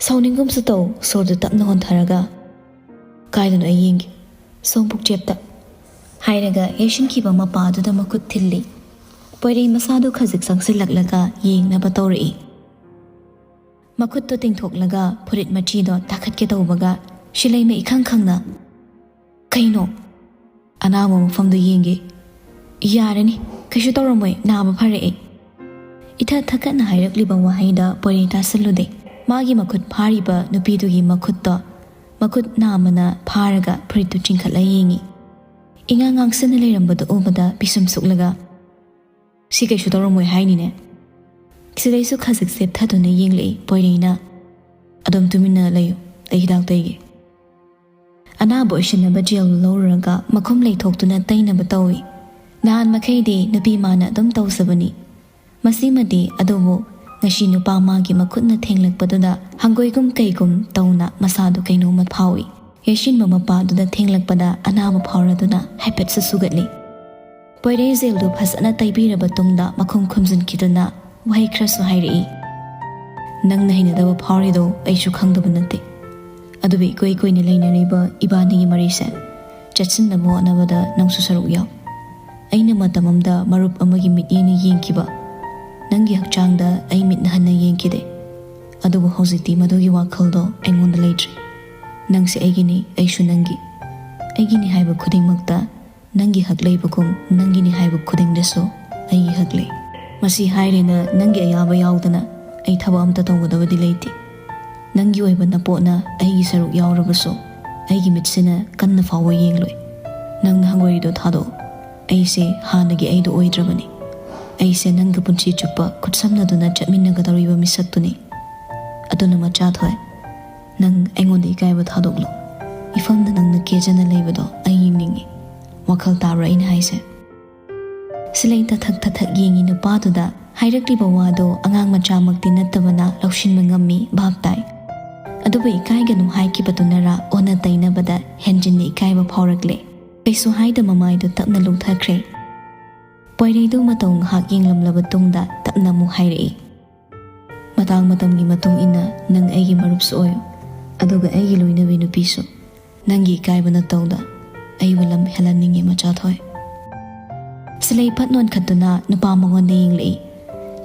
"ꯁꯥꯎꯅꯤꯡꯒꯨꯝꯁꯨ ꯇꯧ, ꯁꯣꯔꯗꯨ ꯇꯞꯅ ꯍꯣꯟꯊꯔꯒ꯫ ꯀꯥꯏꯗꯅꯣ ꯑꯩ ꯌꯦꯡꯒꯦ꯫ ꯁꯣꯝ ꯄꯨꯛꯆꯦꯞꯇ," ꯍꯥꯏꯔꯒ ꯌꯩꯁꯤꯟꯈꯤꯕ ꯃꯄꯥꯗꯨꯗ ꯃꯈꯨꯠ ꯊꯤꯜꯂꯤ꯫ ꯄꯣꯏꯔꯩ ꯃꯁꯥꯗꯨ ꯈꯖꯤꯛ ꯆꯪꯁꯤꯜꯂꯛꯂꯒ ꯌꯦꯡꯅꯕ ꯇꯧꯔꯛꯏ꯫ ꯃꯈꯨꯠꯇꯣ ꯇꯤꯡꯊꯣꯛꯂꯒ ꯐꯨꯔꯤꯠ ꯃꯆꯤꯗꯣ ꯇꯥꯈꯠꯀꯦ ꯇꯧꯕꯒ ꯁꯤꯂꯩꯃ ꯏꯈꯪ ꯈꯪꯅ, "ꯀꯩꯅꯣ?" "ꯑꯅꯥꯕ ꯃꯐꯝꯗꯣ ꯌꯦꯡꯒꯦ꯫" "ꯌꯥꯔꯅꯤ, ꯀꯩꯁꯨ ꯇꯧꯔꯝꯃꯣꯏ, ꯅꯥꯕ ꯐꯔꯛꯑꯦ꯫" ꯏꯊ ꯊꯛꯀꯠꯅ ꯍꯥꯏꯔꯛꯂꯤꯕ ꯋꯥꯍꯩꯗ ꯄꯣꯏꯔꯩ ꯇꯥꯁꯜꯂꯨꯗꯦ꯫ ꯃꯥꯒꯤ ꯃꯈꯨꯠ ꯐꯥꯔꯤꯕ ꯅꯨꯄꯤꯗꯨꯒꯤ ꯃꯈꯨꯠꯇꯣ ꯃꯈꯨꯠ ꯅꯥꯝꯃꯅ ꯐꯥꯔꯒ ꯐꯨꯔꯤꯠꯇꯨ ꯆꯤꯡꯈꯠꯂ ꯌꯦꯡꯉꯤ꯫ ꯏꯉꯥꯡ ꯉꯥꯡꯁꯤꯟꯅ ꯂꯩꯔꯝꯕꯗꯨ ꯎꯕꯗ ꯄꯤꯁꯨꯝ ꯁꯨꯛꯂꯒ, "ꯁꯤ ꯀꯩꯁꯨ ꯇꯧꯔꯝꯃꯣꯏ ꯍꯥꯏꯅꯤꯅꯦ?" ꯁꯤꯗꯩꯁꯨ ꯈꯖꯤꯛ ꯆꯦꯞꯊꯗꯨꯅ ꯌꯦꯡꯂꯛꯏ ꯄꯣꯏꯔꯩꯅ꯫ "ꯑꯗꯨꯝ ꯇꯨꯃꯤꯟꯅ ꯂꯩꯌꯨ, ꯑꯩ ꯍꯤꯗꯥꯛ ꯇꯩꯒꯦ꯫" ꯑꯅꯥꯕ ꯑꯣꯏꯁꯤꯟꯅꯕ ꯖꯦꯜꯗꯨ ꯂꯧꯔꯨꯔꯒ ꯃꯈꯨꯝ ꯂꯩꯊꯣꯛꯇꯨꯅ ꯇꯩꯅꯕ ꯇꯧꯏ꯫ ꯅꯍꯥꯟ ꯃꯈꯩꯗꯤ ꯅꯨꯄꯤ ꯃꯥꯅ ꯑꯗꯨꯝ ꯇꯧꯖꯕꯅꯤ꯫ ꯃꯁꯤꯃꯗꯤ, ꯑꯗꯨꯕꯨ ꯉꯁꯤ ꯅꯨꯄꯥ ꯃꯥꯒꯤ ꯃꯈꯨꯠꯅ ꯊꯦꯡꯂꯛꯄꯗꯨꯗ ꯍꯪꯒꯣꯏꯒꯨꯝ ꯀꯩꯒꯨꯝ ꯇꯧꯅ ꯃꯁꯥꯗꯨ ꯀꯩꯅꯣꯝꯃ ꯐꯥꯎꯏ꯫ ꯌꯩꯁꯤꯟꯕ ꯃꯄꯥꯗꯨꯗ ꯊꯦꯡꯂꯛꯄꯗ ꯑꯅꯥꯕ ꯐꯥꯎꯔꯗꯨꯅ ꯍꯥꯏꯐꯦꯠꯁꯨ ꯁꯨꯒꯠꯂꯤ꯫ ꯄꯣꯏꯔꯩ ꯖꯦꯜꯗꯨ ꯐꯖꯅ ꯇꯩꯕꯤꯔꯕ ꯇꯨꯡꯗ ꯃꯈꯨꯝ ꯈꯨꯝꯖꯤꯟꯈꯤꯗꯨꯅ ꯋꯥꯍꯩ ꯈꯔꯁꯨ ꯍꯥꯏꯔꯛꯏ꯫ "ꯅꯪꯅ ꯍꯩꯅꯗꯕ ꯐꯥꯎꯔꯤꯗꯣ ꯑꯩꯁꯨ ꯈꯪꯗꯕ ꯅꯠꯇꯦ꯫ ꯑꯗꯨꯕꯨ ꯏꯀꯨꯏ ꯀꯨꯏꯅ ꯂꯩꯅꯔꯤꯕ ꯏꯕꯥꯅꯤꯒꯤ ꯃꯔꯤꯁꯦ ꯆꯠꯁꯤꯟꯅꯕ ꯍꯣꯠꯅꯕꯗ ꯅꯪꯁꯨ ꯁꯔꯨꯛ ꯌꯥꯎ꯫ ꯑꯩꯅ ꯃꯇꯝ ꯑꯃꯗ ꯃꯔꯨꯞ ꯑꯃꯒꯤ ꯃꯤꯠꯌꯦꯡꯅ ꯌꯦꯡꯈꯤꯕ ꯅꯪꯒꯤ ꯍꯛꯆꯥꯡꯗ ꯑꯩ ꯃꯤꯠꯅ ꯍꯟꯅ ꯌꯦꯡꯈꯤꯗꯦ꯫ ꯑꯗꯨꯕꯨ ꯍꯧꯖꯤꯛꯇꯤ ꯃꯗꯨꯒꯤ ꯋꯥꯈꯜꯗꯣ ꯑꯩꯉꯣꯟꯗ ꯂꯩꯇ꯭ꯔꯦ꯫ ꯅꯪꯁꯦ ꯑꯩꯒꯤꯅꯤ, ꯑꯩꯁꯨ ꯅꯪꯒꯤ꯫ ꯑꯩꯒꯤꯅꯤ ꯍꯥꯏꯕ ꯈꯨꯗꯤꯡꯃꯛꯇ ꯅꯪꯒꯤ ꯍꯛ ꯂꯩꯕꯒꯨꯝ, ꯅꯪꯒꯤꯅꯤ ꯍꯥꯏꯕ ꯈꯨꯗꯤꯡꯗꯁꯨ ꯑꯩꯒꯤ ꯍꯛ ꯂꯩ꯫ ꯃꯁꯤ ꯍꯥꯏꯔꯦꯅ ꯅꯪꯒꯤ ꯑꯌꯥꯕ ꯌꯥꯎꯗꯅ ꯑꯩ ꯊꯕꯛ ꯑꯝꯇ ꯇꯧꯒꯗꯕꯗꯤ ꯂꯩꯇꯦ꯫ ꯅꯪꯒꯤ ꯑꯣꯏꯕ ꯅꯄꯣꯠꯅ ꯑꯩꯒꯤ ꯁꯔꯨꯛ ꯌꯥꯎꯔꯕꯁꯨ, ꯑꯩꯒꯤ ꯃꯤꯠꯁꯤꯅ ꯀꯟꯅ ꯐꯥꯎꯕ ꯌꯦꯡꯂꯣꯏ꯫ ꯅꯪꯅ ꯍꯪꯒꯣꯏꯔꯤꯗꯣ ꯊꯥꯗꯣꯛꯑꯣ꯫ ꯑꯩꯁꯦ ꯍꯥꯟꯅꯒꯤ ꯑꯩꯗꯣ ꯑꯣꯏꯗ꯭ꯔꯕꯅꯤ꯫ ꯑꯩꯁꯦ ꯅꯪꯒ ꯄꯨꯟꯁꯤ ꯆꯨꯞꯄ ꯈꯨꯠꯁꯝꯅꯗꯨꯅ ꯆꯠꯃꯤꯟꯅꯒꯗꯧꯔꯤꯕ ꯃꯤꯁꯛꯇꯨꯅꯤ꯫ ꯑꯗꯨꯅ ꯃꯆꯥꯊꯣꯏ, ꯅꯪ ꯑꯩꯉꯣꯟꯗ ꯏꯀꯥꯏꯕ ꯊꯥꯗꯣꯛꯂꯣ꯫ ꯏꯐꯝꯗ ꯅꯪꯅ ꯀꯦꯖꯅ ꯂꯩꯕꯗꯣ ꯑꯩ ꯌꯦꯡꯅꯤꯡꯏ꯫ ꯋꯥꯈꯜ ꯇꯥꯕ꯭ꯔꯥ ꯑꯩꯅ ꯍꯥꯏꯁꯦ?" ꯁꯤꯂꯩ ꯇꯊꯛ ꯇꯊꯛ ꯌꯦꯡꯉꯤ ꯅꯨꯄꯥꯗꯨꯗ꯫ ꯍꯥꯏꯔꯛꯂꯤꯕ ꯋꯥꯗꯣ ꯑꯉꯥꯡ ꯃꯆꯥꯃꯛꯇꯤ ꯅꯠꯇꯕꯅ ꯂꯧꯁꯤꯟꯕ ꯉꯝꯃꯤ, ꯚꯥꯞ ꯇꯥꯏ꯫ ꯑꯗꯨꯕꯨ ꯏꯀꯥꯏꯒꯅꯨ ꯍꯥꯏꯈꯤꯕꯗꯨꯅꯔꯥ ꯑꯣꯟꯅ ꯇꯩꯅꯕꯗ ꯍꯦꯟꯖꯤꯟꯅ ꯏꯀꯥꯏꯕ ꯐꯥꯎꯔꯛꯂꯦ꯫ ꯀꯩꯁꯨ ꯍꯥꯏꯗ ꯃꯃꯥꯏꯗꯨ ꯇꯞꯅ ꯂꯨꯞꯊꯈ꯭ꯔꯦ꯫ ꯄꯣꯏꯔꯩꯗꯨ ꯃꯇꯧ ꯉꯥꯏꯍꯥꯛ ꯌꯦꯡꯂꯝꯂꯕ ꯇꯨꯡꯗ ꯇꯞꯅ ꯑꯃꯨꯛ ꯍꯥꯏꯔꯛꯏ꯫ ꯃꯇꯥꯡ ꯃꯇꯝꯒꯤ ꯃꯇꯨꯡ ꯏꯟꯅ ꯅꯪ ꯑꯩꯒꯤ ꯃꯔꯨꯞꯁꯨ ꯑꯣꯏꯌꯨ, ꯑꯗꯨꯒ ꯑꯩꯒꯤ ꯂꯣꯏꯅꯕꯤ ꯅꯨꯄꯤꯁꯨ꯫ ꯅꯪꯒꯤ ꯏꯀꯥꯏꯕ ꯅꯇꯧꯗ ꯑꯩꯕꯨ ꯂꯝ ꯍꯦꯜꯍꯟꯅꯤꯡꯉꯤ, ꯃꯆꯥꯊꯣꯏ꯫ ꯁꯤꯂꯩ ꯐꯠ ꯅꯣꯟꯈꯠꯇꯨꯅ ꯅꯨꯄꯥ ꯃꯉꯣꯟꯗ ꯌꯦꯡꯂꯛꯏ꯫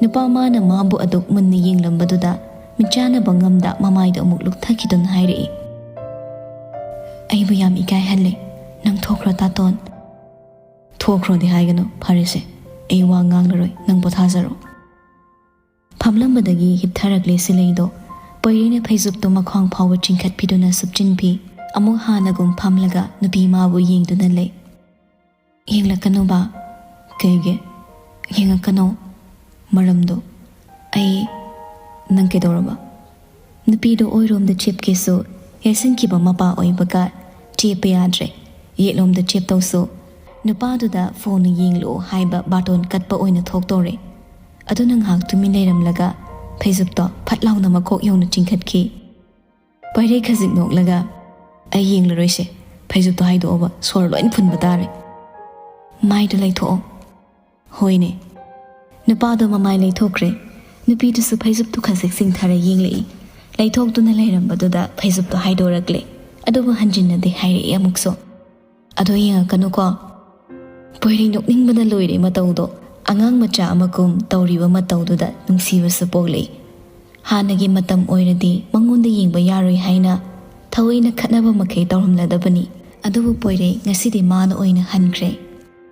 ꯅꯨꯄꯥ ꯃꯥꯅ ꯃꯥꯕꯨ ꯑꯗꯨꯛ ꯃꯨꯟꯅ ꯌꯦꯡꯂꯝꯕꯗꯨꯗ ꯃꯤꯠꯆꯥꯟꯅꯕ ꯉꯝꯗ ꯃꯃꯥꯏꯗꯣ ꯑꯃꯨꯛ ꯂꯨꯞꯊꯈꯤꯗꯨꯅ ꯍꯥꯏꯔꯛꯏ, "ꯑꯩꯕꯨ ꯌꯥꯝ ꯏꯀꯥꯏꯍꯜꯂꯦ꯫ ꯅꯪ ꯊꯣꯛꯈ꯭ꯔꯣ, ꯇꯥꯇꯣꯟ꯫" "ꯊꯣꯛꯈ꯭ꯔꯣꯗꯤ ꯍꯥꯏꯒꯅꯨ꯫ ꯐꯔꯦꯁꯦ, ꯑꯩ ꯋꯥ ꯉꯥꯡꯂꯔꯣꯏ꯫ ꯅꯪ ꯄꯣꯊꯥꯖꯔꯣ꯫" ꯐꯝꯂꯝꯕꯗꯒꯤ ꯍꯤꯞꯊꯔꯛꯂꯦ ꯁꯤꯂꯩꯗꯣ꯫ ꯄꯣꯏꯔꯩꯅ ꯐꯩꯖꯨꯞꯇꯣ ꯃꯈ꯭ꯋꯥꯡ ꯐꯥꯎꯕ ꯆꯤꯡꯈꯠꯄꯤꯗꯨꯅ ꯁꯨꯞꯆꯤꯟꯈꯤ꯫ ꯑꯃꯨꯛ ꯍꯥꯟꯅꯒꯨꯝ ꯐꯝꯂꯒ ꯅꯨꯄꯤ ꯃꯥꯕꯨ ꯌꯦꯡꯗꯨꯅ ꯂꯩ꯫ "ꯌꯦꯡꯂꯛꯀꯅꯨꯕ꯫" "ꯀꯩꯒꯤ?" "ꯌꯦꯡꯉꯛꯀꯅꯣ꯫" "ꯃꯔꯝꯗꯣ?" "ꯑꯩ ꯅꯪ ꯀꯩꯗꯧꯔꯕ?" ꯅꯨꯄꯤꯗꯣ ꯑꯣꯏꯔꯣꯝꯗ ꯆꯦꯞꯀꯦꯁꯨ ꯌꯥꯏꯁꯤꯟꯈꯤꯕ ꯃꯄꯥ ꯑꯣꯏꯕꯒ ꯆꯦꯞꯄ ꯌꯥꯗ꯭ꯔꯦ꯫ ꯌꯦꯠꯂꯣꯝꯗ ꯆꯦꯞꯇꯧꯁꯨ ꯅꯨꯄꯥꯗꯨꯗ ꯐꯣꯟ ꯌꯦꯡꯂꯛꯑꯣ ꯍꯥꯏꯕ ꯕꯥꯇꯣꯟ ꯀꯠꯄ ꯑꯣꯏꯅ ꯊꯣꯛꯇꯧꯔꯦ꯫ ꯑꯗꯨꯅ ꯉꯥꯏꯍꯥꯛ ꯇꯨꯃꯤꯟ ꯂꯩꯔꯝꯂꯒ ꯐꯩꯖꯨꯞꯇꯣ ꯐꯠ ꯂꯥꯎꯅ ꯃꯀꯣꯛ ꯌꯧꯅ ꯆꯤꯡꯈꯠꯈꯤ꯫ ꯄꯣꯏꯔꯩ ꯈꯖꯤꯛ ꯅꯣꯛꯂꯒ, "ꯑꯩ ꯌꯦꯡꯂꯔꯣꯏꯁꯦ, ꯐꯩꯖꯨꯞꯇꯣ ꯍꯥꯏꯗꯣꯛꯑꯣꯕ, ꯁꯣꯔ ꯂꯣꯏ ꯐꯨꯟꯕ ꯇꯥꯔꯦ꯫" "ꯃꯥꯏꯗꯣ ꯂꯩꯊꯣꯛꯑꯣ꯫" "ꯍꯣꯏꯅꯦ꯫" ꯅꯨꯄꯥꯗꯣ ꯃꯃꯥꯏ ꯂꯩꯊꯣꯛꯈ꯭ꯔꯦ꯫ ꯅꯨꯄꯤꯗꯨꯁꯨ ꯐꯩꯖꯨꯞꯇꯨ ꯈꯖꯤꯛ ꯆꯤꯡꯊꯔ ꯌꯦꯡꯂꯛꯏ꯫ ꯂꯩꯊꯣꯛꯇꯨꯅ ꯂꯩꯔꯝꯕꯗꯨꯗ ꯐꯩꯖꯨꯞꯇꯣ ꯍꯥꯏꯗꯣꯔꯛꯂꯦ, ꯑꯗꯨꯕꯨ ꯍꯟꯖꯤꯟꯅꯗꯤ ꯍꯥꯏꯔꯛꯏ ꯑꯃꯨꯛꯁꯨ, "ꯑꯗꯣ ꯌꯦꯡꯉꯛꯀꯅꯨꯀꯣ꯫" ꯄꯣꯏꯔꯩ ꯅꯣꯛꯅꯤꯡꯕꯅ ꯂꯣꯏꯔꯦ ꯃꯇꯧꯗꯣ꯫ ꯑꯉꯥꯡ ꯃꯆꯥ ꯑꯃꯒꯨꯝ ꯇꯧꯔꯤꯕ ꯃꯇꯧꯗꯨꯗ ꯅꯨꯡꯁꯤꯕꯁꯨ ꯄꯣꯛꯂꯛꯏ꯫ ꯍꯥꯟꯅꯒꯤ ꯃꯇꯝ ꯑꯣꯏꯔꯗꯤ ꯃꯉꯣꯟꯗ ꯌꯦꯡꯕ ꯌꯥꯔꯣꯏ ꯍꯥꯏꯅ ꯊꯑꯣꯏꯅ ꯈꯠꯅꯕ ꯃꯈꯩ ꯇꯧꯔꯝꯂꯗꯕꯅꯤ꯫ ꯑꯗꯨꯕꯨ ꯄꯣꯏꯔꯩ ꯉꯁꯤꯗꯤ ꯃꯥꯅ ꯑꯣꯏꯅ ꯍꯟꯈ꯭ꯔꯦ꯫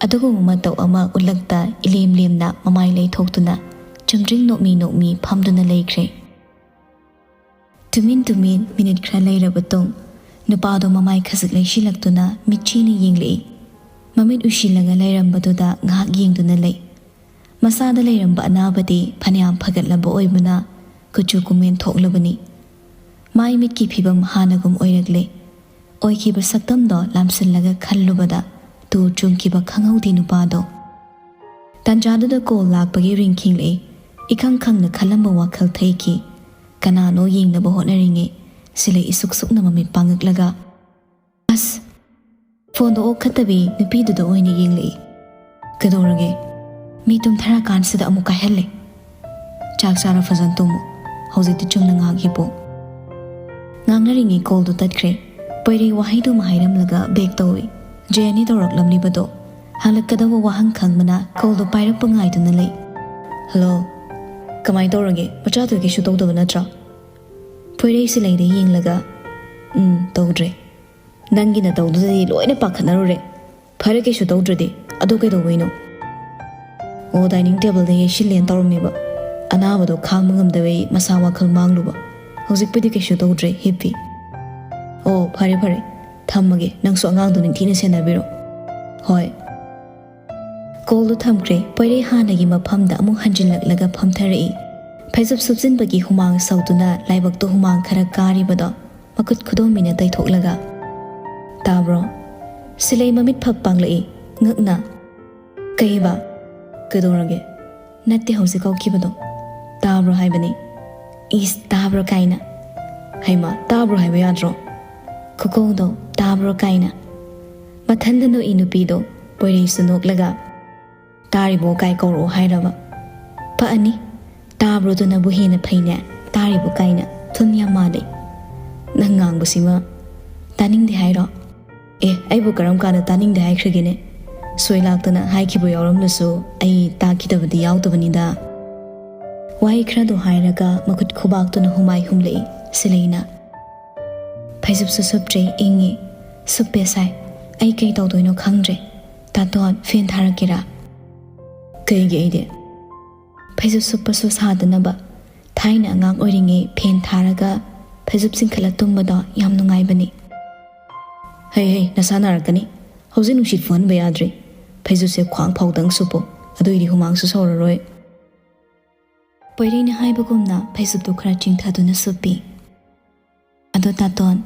ꯑꯗꯨꯒꯨꯝꯕ ꯃꯇꯧ ꯑꯃ ꯎꯠꯂꯛꯇ ꯏꯂꯦꯝ ꯂꯦꯝꯅ ꯃꯃꯥꯏ ꯂꯩꯊꯣꯛꯇꯨꯅ ꯆꯨꯝꯗ꯭ꯔꯤꯡ ꯅꯣꯛꯃꯤ ꯅꯣꯛꯃꯤ ꯐꯝꯗꯨꯅ ꯂꯩꯈ꯭ꯔꯦ꯫ ꯇꯨꯃꯤꯟ ꯇꯨꯃꯤꯟ ꯃꯤꯅꯤꯠ ꯈꯔ ꯂꯩꯔꯕ ꯇꯨꯡ ꯅꯨꯄꯥꯗꯣ ꯃꯃꯥꯏ ꯈꯖꯤꯛ ꯂꯩꯁꯤꯜꯂꯛꯇꯨꯅ ꯃꯤꯠꯆꯤꯅ ꯌꯦꯡꯂꯛꯏ꯫ ꯃꯃꯤꯠ ꯎꯏꯁꯤꯜꯂꯒ ꯂꯩꯔꯝꯕꯗꯨꯗ ꯉꯥꯏꯍꯥꯛ ꯌꯦꯡꯗꯨꯅ ꯂꯩ꯫ ꯃꯁꯥꯗ ꯂꯩꯔꯝꯕ ꯑꯅꯥꯕꯗꯤ ꯐꯅꯌꯥꯝ ꯐꯒꯠꯂꯕ ꯑꯣꯏꯕꯅ ꯀꯨꯆꯨ ꯀꯨꯃꯦꯟ ꯊꯣꯛꯂꯕꯅꯤ꯫ ꯃꯥꯏ ꯃꯤꯠꯀꯤ ꯐꯤꯕꯝ ꯍꯥꯟꯅꯒꯨꯝ ꯑꯣꯏꯔꯛꯂꯦ꯫ ꯑꯣꯏꯈꯤꯕ ꯁꯛꯇꯝꯗꯣ ꯂꯥꯝꯁꯤꯜꯂꯒ ꯈꯜꯂꯨꯕꯗ ꯇꯨ ꯆꯨꯡꯈꯤꯕ ꯈꯪꯍꯧꯗꯦ ꯅꯨꯄꯥꯗꯣ꯫ ꯇꯥꯟꯖꯥꯗꯨꯗ ꯀꯣꯜ ꯂꯥꯛꯄꯒꯤ ꯔꯤꯡ ꯈꯤꯡꯂꯛꯏ꯫ ꯏꯈꯪ ꯈꯪꯅ ꯈꯜꯂꯝꯕ ꯋꯥꯈꯜ ꯊꯩꯈꯤ꯫ ꯀꯅꯥꯅꯣ ꯌꯦꯡꯅꯕ ꯍꯣꯠꯅꯔꯤꯉꯩ ꯁꯤꯂꯩ ꯏꯁꯨꯛ ꯁꯨꯛꯅ ꯃꯃꯤꯠ ꯄꯥꯡꯉꯛꯂꯒ, ꯑꯁ! ꯐꯣꯟꯗꯣ ꯑꯣꯛꯈꯠꯇꯕꯤ ꯅꯨꯄꯤꯗꯨꯗ ꯑꯣꯏꯅ ꯌꯦꯡꯂꯛꯏ꯫ "ꯀꯩꯗꯧꯔꯒꯦ? ꯃꯤ ꯇꯨꯝꯊꯔꯀꯥꯟꯁꯤꯗ ꯑꯃꯨꯛ ꯀꯥꯏꯍꯜꯂꯦ꯫ ꯆꯥꯛ ꯆꯥꯔ ꯐꯖꯅ ꯇꯨꯝꯃꯨ꯫ ꯍꯧꯖꯤꯛꯇꯤ ꯆꯨꯝꯅ ꯉꯥꯏꯍꯥꯛ ꯍꯤꯞꯄꯣ꯫ ꯉꯥꯡꯅꯔꯤꯉꯩ ꯀꯣꯜꯗꯨ ꯇꯠꯈ꯭ꯔꯦ꯫ ꯄꯣꯏꯔꯩ ꯋꯥꯍꯩꯗꯨꯃ ꯍꯥꯏꯔꯝꯂꯒ ꯕꯦꯛ ꯇꯧꯏ꯫ ꯖꯦꯅꯤ ꯇꯧꯔꯛꯂꯝꯂꯤꯕꯗꯣ ꯍꯪꯂꯛꯀꯗꯕ ꯋꯥꯍꯪ ꯈꯪꯕꯅ ꯀꯣꯜꯗꯨ ꯄꯥꯏꯔꯛꯄ ꯉꯥꯏꯗꯨꯅ ꯂꯩ꯫ "ꯍꯜꯂꯣ, ꯀꯃꯥꯏꯅ ꯇꯧꯔꯒꯦ? ꯃꯆꯥꯗꯨ ꯀꯩꯁꯨ ꯇꯧꯗꯕ ꯅꯠꯇ꯭ꯔꯣ?" ꯄꯣꯏꯔꯩ ꯁꯤꯂꯩꯗ ꯌꯦꯡꯂꯒ, "ꯎꯝ, ꯇꯧꯗ꯭ꯔꯦ꯫ ꯅꯪꯒꯤ ꯅꯇꯧꯗꯨꯗꯗꯤ ꯂꯣꯏꯅ ꯄꯥꯈꯠꯅꯔꯨꯔꯦ꯫ ꯐꯔꯦ, ꯀꯩꯁꯨ ꯇꯧꯗ꯭ꯔꯗꯤ꯫ ꯑꯗꯣ ꯀꯩꯗꯧꯕꯩꯅꯣ?" "ꯑꯣ, ꯗꯥꯏꯅꯤꯡ ꯇꯦꯕꯜꯗ ꯌꯩꯁꯤꯜꯂꯦꯅ ꯇꯧꯔꯝꯃꯦꯕ꯫ ꯑꯅꯥꯕꯗꯣ ꯈꯥꯡꯕ ꯉꯝꯗꯕꯩ ꯃꯁꯥ ꯋꯥꯈꯜ ꯃꯥꯡꯂꯨꯕ꯫ ꯍꯧꯖꯤꯛꯄꯨꯗꯤ ꯀꯩꯁꯨ ꯇꯧꯗ꯭ꯔꯦ, ꯍꯤꯞꯄꯤ꯫" "ꯑꯣ, ꯐꯔꯦ ꯐꯔꯦ, ꯊꯝꯃꯒꯦ꯫ ꯅꯪꯁꯨ ꯑꯉꯥꯡꯗꯣ ꯅꯤꯡꯊꯤꯅ ꯁꯦꯟꯅꯕꯤꯔꯣ꯫" "ꯍꯣꯏ꯫" ꯀꯣꯜꯗꯨ ꯊꯝꯈ꯭ꯔꯦ꯫ ꯄꯣꯏꯔꯩ ꯍꯥꯟꯅꯒꯤ ꯃꯐꯝꯗ ꯑꯃꯨꯛ ꯍꯟꯖꯤꯜꯂꯛꯂꯒ ꯐꯝꯊꯔꯛꯏ꯫ ꯐꯩꯖꯨꯞ ꯁꯨꯞꯆꯤꯟꯕꯒꯤ ꯍꯨꯃꯥꯡ ꯁꯧꯗꯨꯅ ꯂꯥꯏꯕꯛꯇꯣ ꯍꯨꯃꯥꯡ ꯈꯔ ꯀꯥꯔꯤꯕꯗꯣ ꯃꯈꯨꯠ ꯈꯨꯗꯣꯝꯕꯤꯅ ꯇꯩꯊꯣꯛꯂꯒ, "ꯇꯥꯕ꯭ꯔꯣ?" ꯁꯤꯂꯩ ꯃꯃꯤꯠ ꯐꯞ ꯄꯥꯡꯂꯛꯏ, ꯉꯛꯅ꯫ "ꯀꯩꯕ? ꯀꯩꯗꯧꯔꯒꯦ?" "ꯅꯠꯇꯦ, ꯍꯧꯖꯤꯛ ꯍꯧꯈꯤꯕꯗꯣ꯫ ꯇꯥꯕ꯭ꯔꯣ ꯍꯥꯏꯕꯅꯤ꯫" "ꯏꯁ, ꯇꯥꯕ꯭ꯔꯣ ꯀꯥꯏꯅ꯫ ꯍꯩꯃꯥ, ꯇꯥꯕ꯭ꯔꯣ ꯍꯥꯏꯕ ꯌꯥꯗ꯭ꯔꯣ?" ꯈꯨꯀꯧꯗꯣ "ꯇꯥꯕ꯭ꯔꯣ" ꯀꯥꯏꯅ꯫ ꯃꯊꯟꯗ ꯅꯣꯛꯏ ꯅꯨꯄꯤꯗꯣ꯫ ꯄꯣꯏꯔꯩꯁꯨ ꯅꯣꯛꯂꯒ, "ꯇꯥꯔꯤꯕꯣ ꯀꯥꯏ ꯀꯧꯔꯛꯑꯣ ꯍꯥꯏꯔꯕ? ꯄꯛꯑꯅꯤ꯫ ꯇꯥꯕ꯭ꯔꯣꯗꯨꯅꯕꯨ ꯍꯦꯟꯅ ꯐꯩꯅꯦ꯫ ꯇꯥꯔꯤꯕꯣ ꯀꯥꯏꯅ ꯊꯨꯟ ꯌꯥꯝ ꯃꯥꯜꯂꯤ꯫ ꯅꯪ ꯉꯥꯡꯕꯁꯤꯃ ꯇꯥꯅꯤꯡꯗꯦ ꯍꯥꯏꯔꯣ?" "ꯑꯦ, ꯑꯩꯕꯨ ꯀꯔꯝ ꯀꯥꯟꯗ ꯇꯥꯅꯤꯡꯗꯦ ꯍꯥꯏꯈ꯭ꯔꯒꯦꯅꯦ? ꯁꯣꯏ ꯂꯥꯛꯇꯅ ꯍꯥꯏꯈꯤꯕ ꯌꯥꯎꯔꯝꯂꯁꯨ ꯑꯩ ꯇꯥꯈꯤꯗꯕꯗꯤ ꯌꯥꯎꯗꯕꯅꯤꯗ꯫" ꯋꯥꯍꯩ ꯈꯔꯗꯣ ꯍꯥꯏꯔꯒ ꯃꯈꯨꯠ ꯈꯨꯕꯥꯛꯇꯨꯅ ꯍꯨꯃꯥꯏ ꯍꯨꯝꯂꯛꯏ ꯁꯤꯂꯩꯅ꯫ "ꯐꯩꯖꯨꯞꯁꯨ ꯁꯨꯞꯇ꯭ꯔꯦ, ꯏꯪꯉꯤ꯫ ꯁꯨꯞꯄꯦ ꯁꯥꯏ꯫ ꯑꯩ ꯀꯩ ꯇꯧꯗꯣꯏꯅꯣ ꯈꯪꯗ꯭ꯔꯦ꯫ ꯇꯥꯇꯣꯟ, ꯐꯦꯟ ꯊꯥꯔꯛꯀꯦꯔꯥ?" "ꯀꯩꯒꯤ ꯑꯩꯗꯤ?" "ꯐꯩꯖꯨꯞ ꯁꯨꯞꯄꯁꯨ ꯁꯥꯗꯅꯕ꯫ ꯊꯥꯏꯅ ꯑꯉꯥꯡ ꯑꯣꯏꯔꯤꯉꯩ ꯐꯦꯟ ꯊꯥꯔꯒ ꯐꯩꯖꯨꯞ ꯆꯤꯡꯈꯠꯂ ꯇꯨꯝꯕꯗꯣ ꯌꯥꯝ ꯅꯨꯡꯉꯥꯏꯕꯅꯤ꯫" "ꯍꯩ ꯍꯩ, ꯅꯁꯥ ꯅꯥꯔꯛꯀꯅꯤ꯫ ꯍꯧꯖꯤꯛ ꯅꯨꯡꯁꯤꯠ ꯐꯨꯍꯟꯕ ꯌꯥꯗ꯭ꯔꯤ꯫ ꯐꯩꯖꯨꯞꯁꯦ ꯈ꯭ꯋꯥꯡ ꯐꯥꯎꯗꯪ ꯁꯨꯞꯄꯣ꯫ ꯑꯗꯨꯏꯗꯤ ꯍꯨꯃꯥꯡꯁꯨ ꯁꯧꯔꯔꯣꯏ꯫" ꯄꯣꯏꯔꯩꯅ ꯍꯥꯏꯕꯒꯨꯝꯅ ꯐꯩꯖꯨꯞꯇꯨ ꯈꯔ ꯆꯤꯡꯊꯗꯨꯅ ꯁꯨꯞꯄꯤ꯫ "ꯑꯗꯣ ꯇꯥꯇꯣꯟ꯫"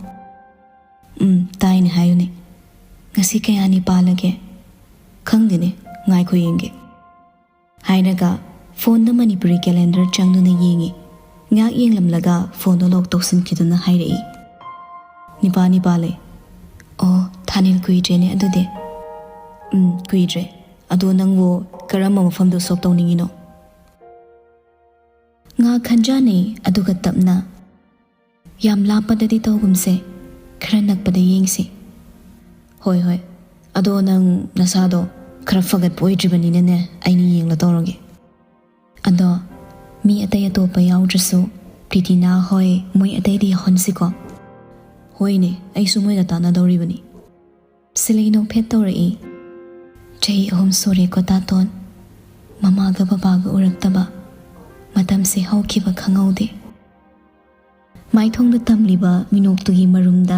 "ꯎꯝ, ꯇꯥꯏꯅꯦ, ꯍꯥꯏꯌꯨꯅꯦ꯫ ꯉꯁꯤ ꯀꯌꯥꯅꯤ ꯄꯥꯜꯂꯒꯦ?" "ꯈꯪꯗꯦꯅꯦ, ꯉꯥꯏꯈꯣ ꯌꯦꯡꯒꯦ꯫" ꯍꯥꯏꯔꯒ ꯐꯣꯟꯗ ꯃꯅꯤꯄꯨꯔꯤ ꯀꯦꯂꯦꯟꯗꯔ ꯆꯪꯗꯨꯅ ꯌꯦꯡꯉꯤ꯫ ꯉꯥꯏꯍꯥꯛ ꯌꯦꯡꯂꯝꯂꯒ ꯐꯣꯟꯗꯣ ꯂꯣꯛ ꯇꯧꯁꯤꯟꯈꯤꯗꯨꯅ ꯍꯥꯏꯔꯛꯏ, "ꯅꯤꯄꯥꯜꯅꯤ ꯄꯥꯜꯂꯦ꯫" "ꯑꯣ, ꯊꯥꯅꯤꯜ ꯀꯨꯏꯗ꯭ꯔꯦꯅꯦ ꯑꯗꯨꯗꯤ꯫" "ꯎꯝ, ꯀꯨꯏꯗ꯭ꯔꯦ꯫ ꯑꯗꯣ ꯅꯪꯕꯨ ꯀꯔꯝꯕ ꯃꯐꯝꯗ ꯁꯣꯞ ꯇꯧꯅꯤꯡꯉꯤꯅꯣ?" ꯉꯥ ꯈꯟꯖꯥꯅꯩ, ꯑꯗꯨꯒ ꯇꯞꯅ, "ꯌꯥꯝ ꯂꯥꯞꯄꯗꯗꯤ ꯇꯧꯒꯨꯝꯁꯦ, ꯈꯔ ꯅꯛꯄꯗ ꯌꯦꯡꯁꯤ꯫" "ꯍꯣꯏ, ꯍꯣꯏ꯫ ꯑꯗꯣ ꯅꯪ ꯅꯁꯥꯗꯣ ꯈꯔ ꯐꯒꯠꯄ ꯑꯣꯏꯗ꯭ꯔꯤꯕꯅꯤꯅꯅꯦ, ꯑꯩꯅ ꯌꯦꯡꯂ ꯇꯧꯔꯒꯦ꯫ ꯑꯗꯣ ꯃꯤ ꯑꯇꯩ ꯑꯇꯣꯞꯄ ꯌꯥꯎꯗ꯭ꯔꯁꯨ, ꯄ꯭ꯔꯤꯇꯤꯅꯥ ꯍꯣꯏ, ꯃꯣꯏ ꯑꯇꯩꯗꯤ ꯌꯥꯎꯍꯟꯁꯤꯀꯣ꯫" "ꯍꯣꯏꯅꯦ, ꯑꯩꯁꯨ ꯃꯣꯏꯒ ꯇꯥꯟꯅꯗꯧꯔꯤꯕꯅꯤ꯫" ꯁꯤꯂꯩ ꯅꯣꯛꯐꯦꯠ ꯇꯧꯔꯛꯏ꯫ ꯆꯍꯤ ꯑꯍꯨꯝ ꯁꯨꯔꯦꯀꯣ ꯇꯥꯇꯣꯟ, ꯃꯃꯥꯒ ꯕꯕꯥꯒ ꯎꯔꯛꯇꯕ꯫ ꯃꯇꯝꯁꯦ ꯍꯧꯈꯤꯕ ꯈꯪꯍꯧꯗꯦ꯫ ꯃꯥꯏꯊꯣꯡꯗ ꯇꯝꯂꯤꯕ ꯃꯤꯅꯣꯛꯇꯨꯒꯤ ꯃꯔꯨꯝꯗ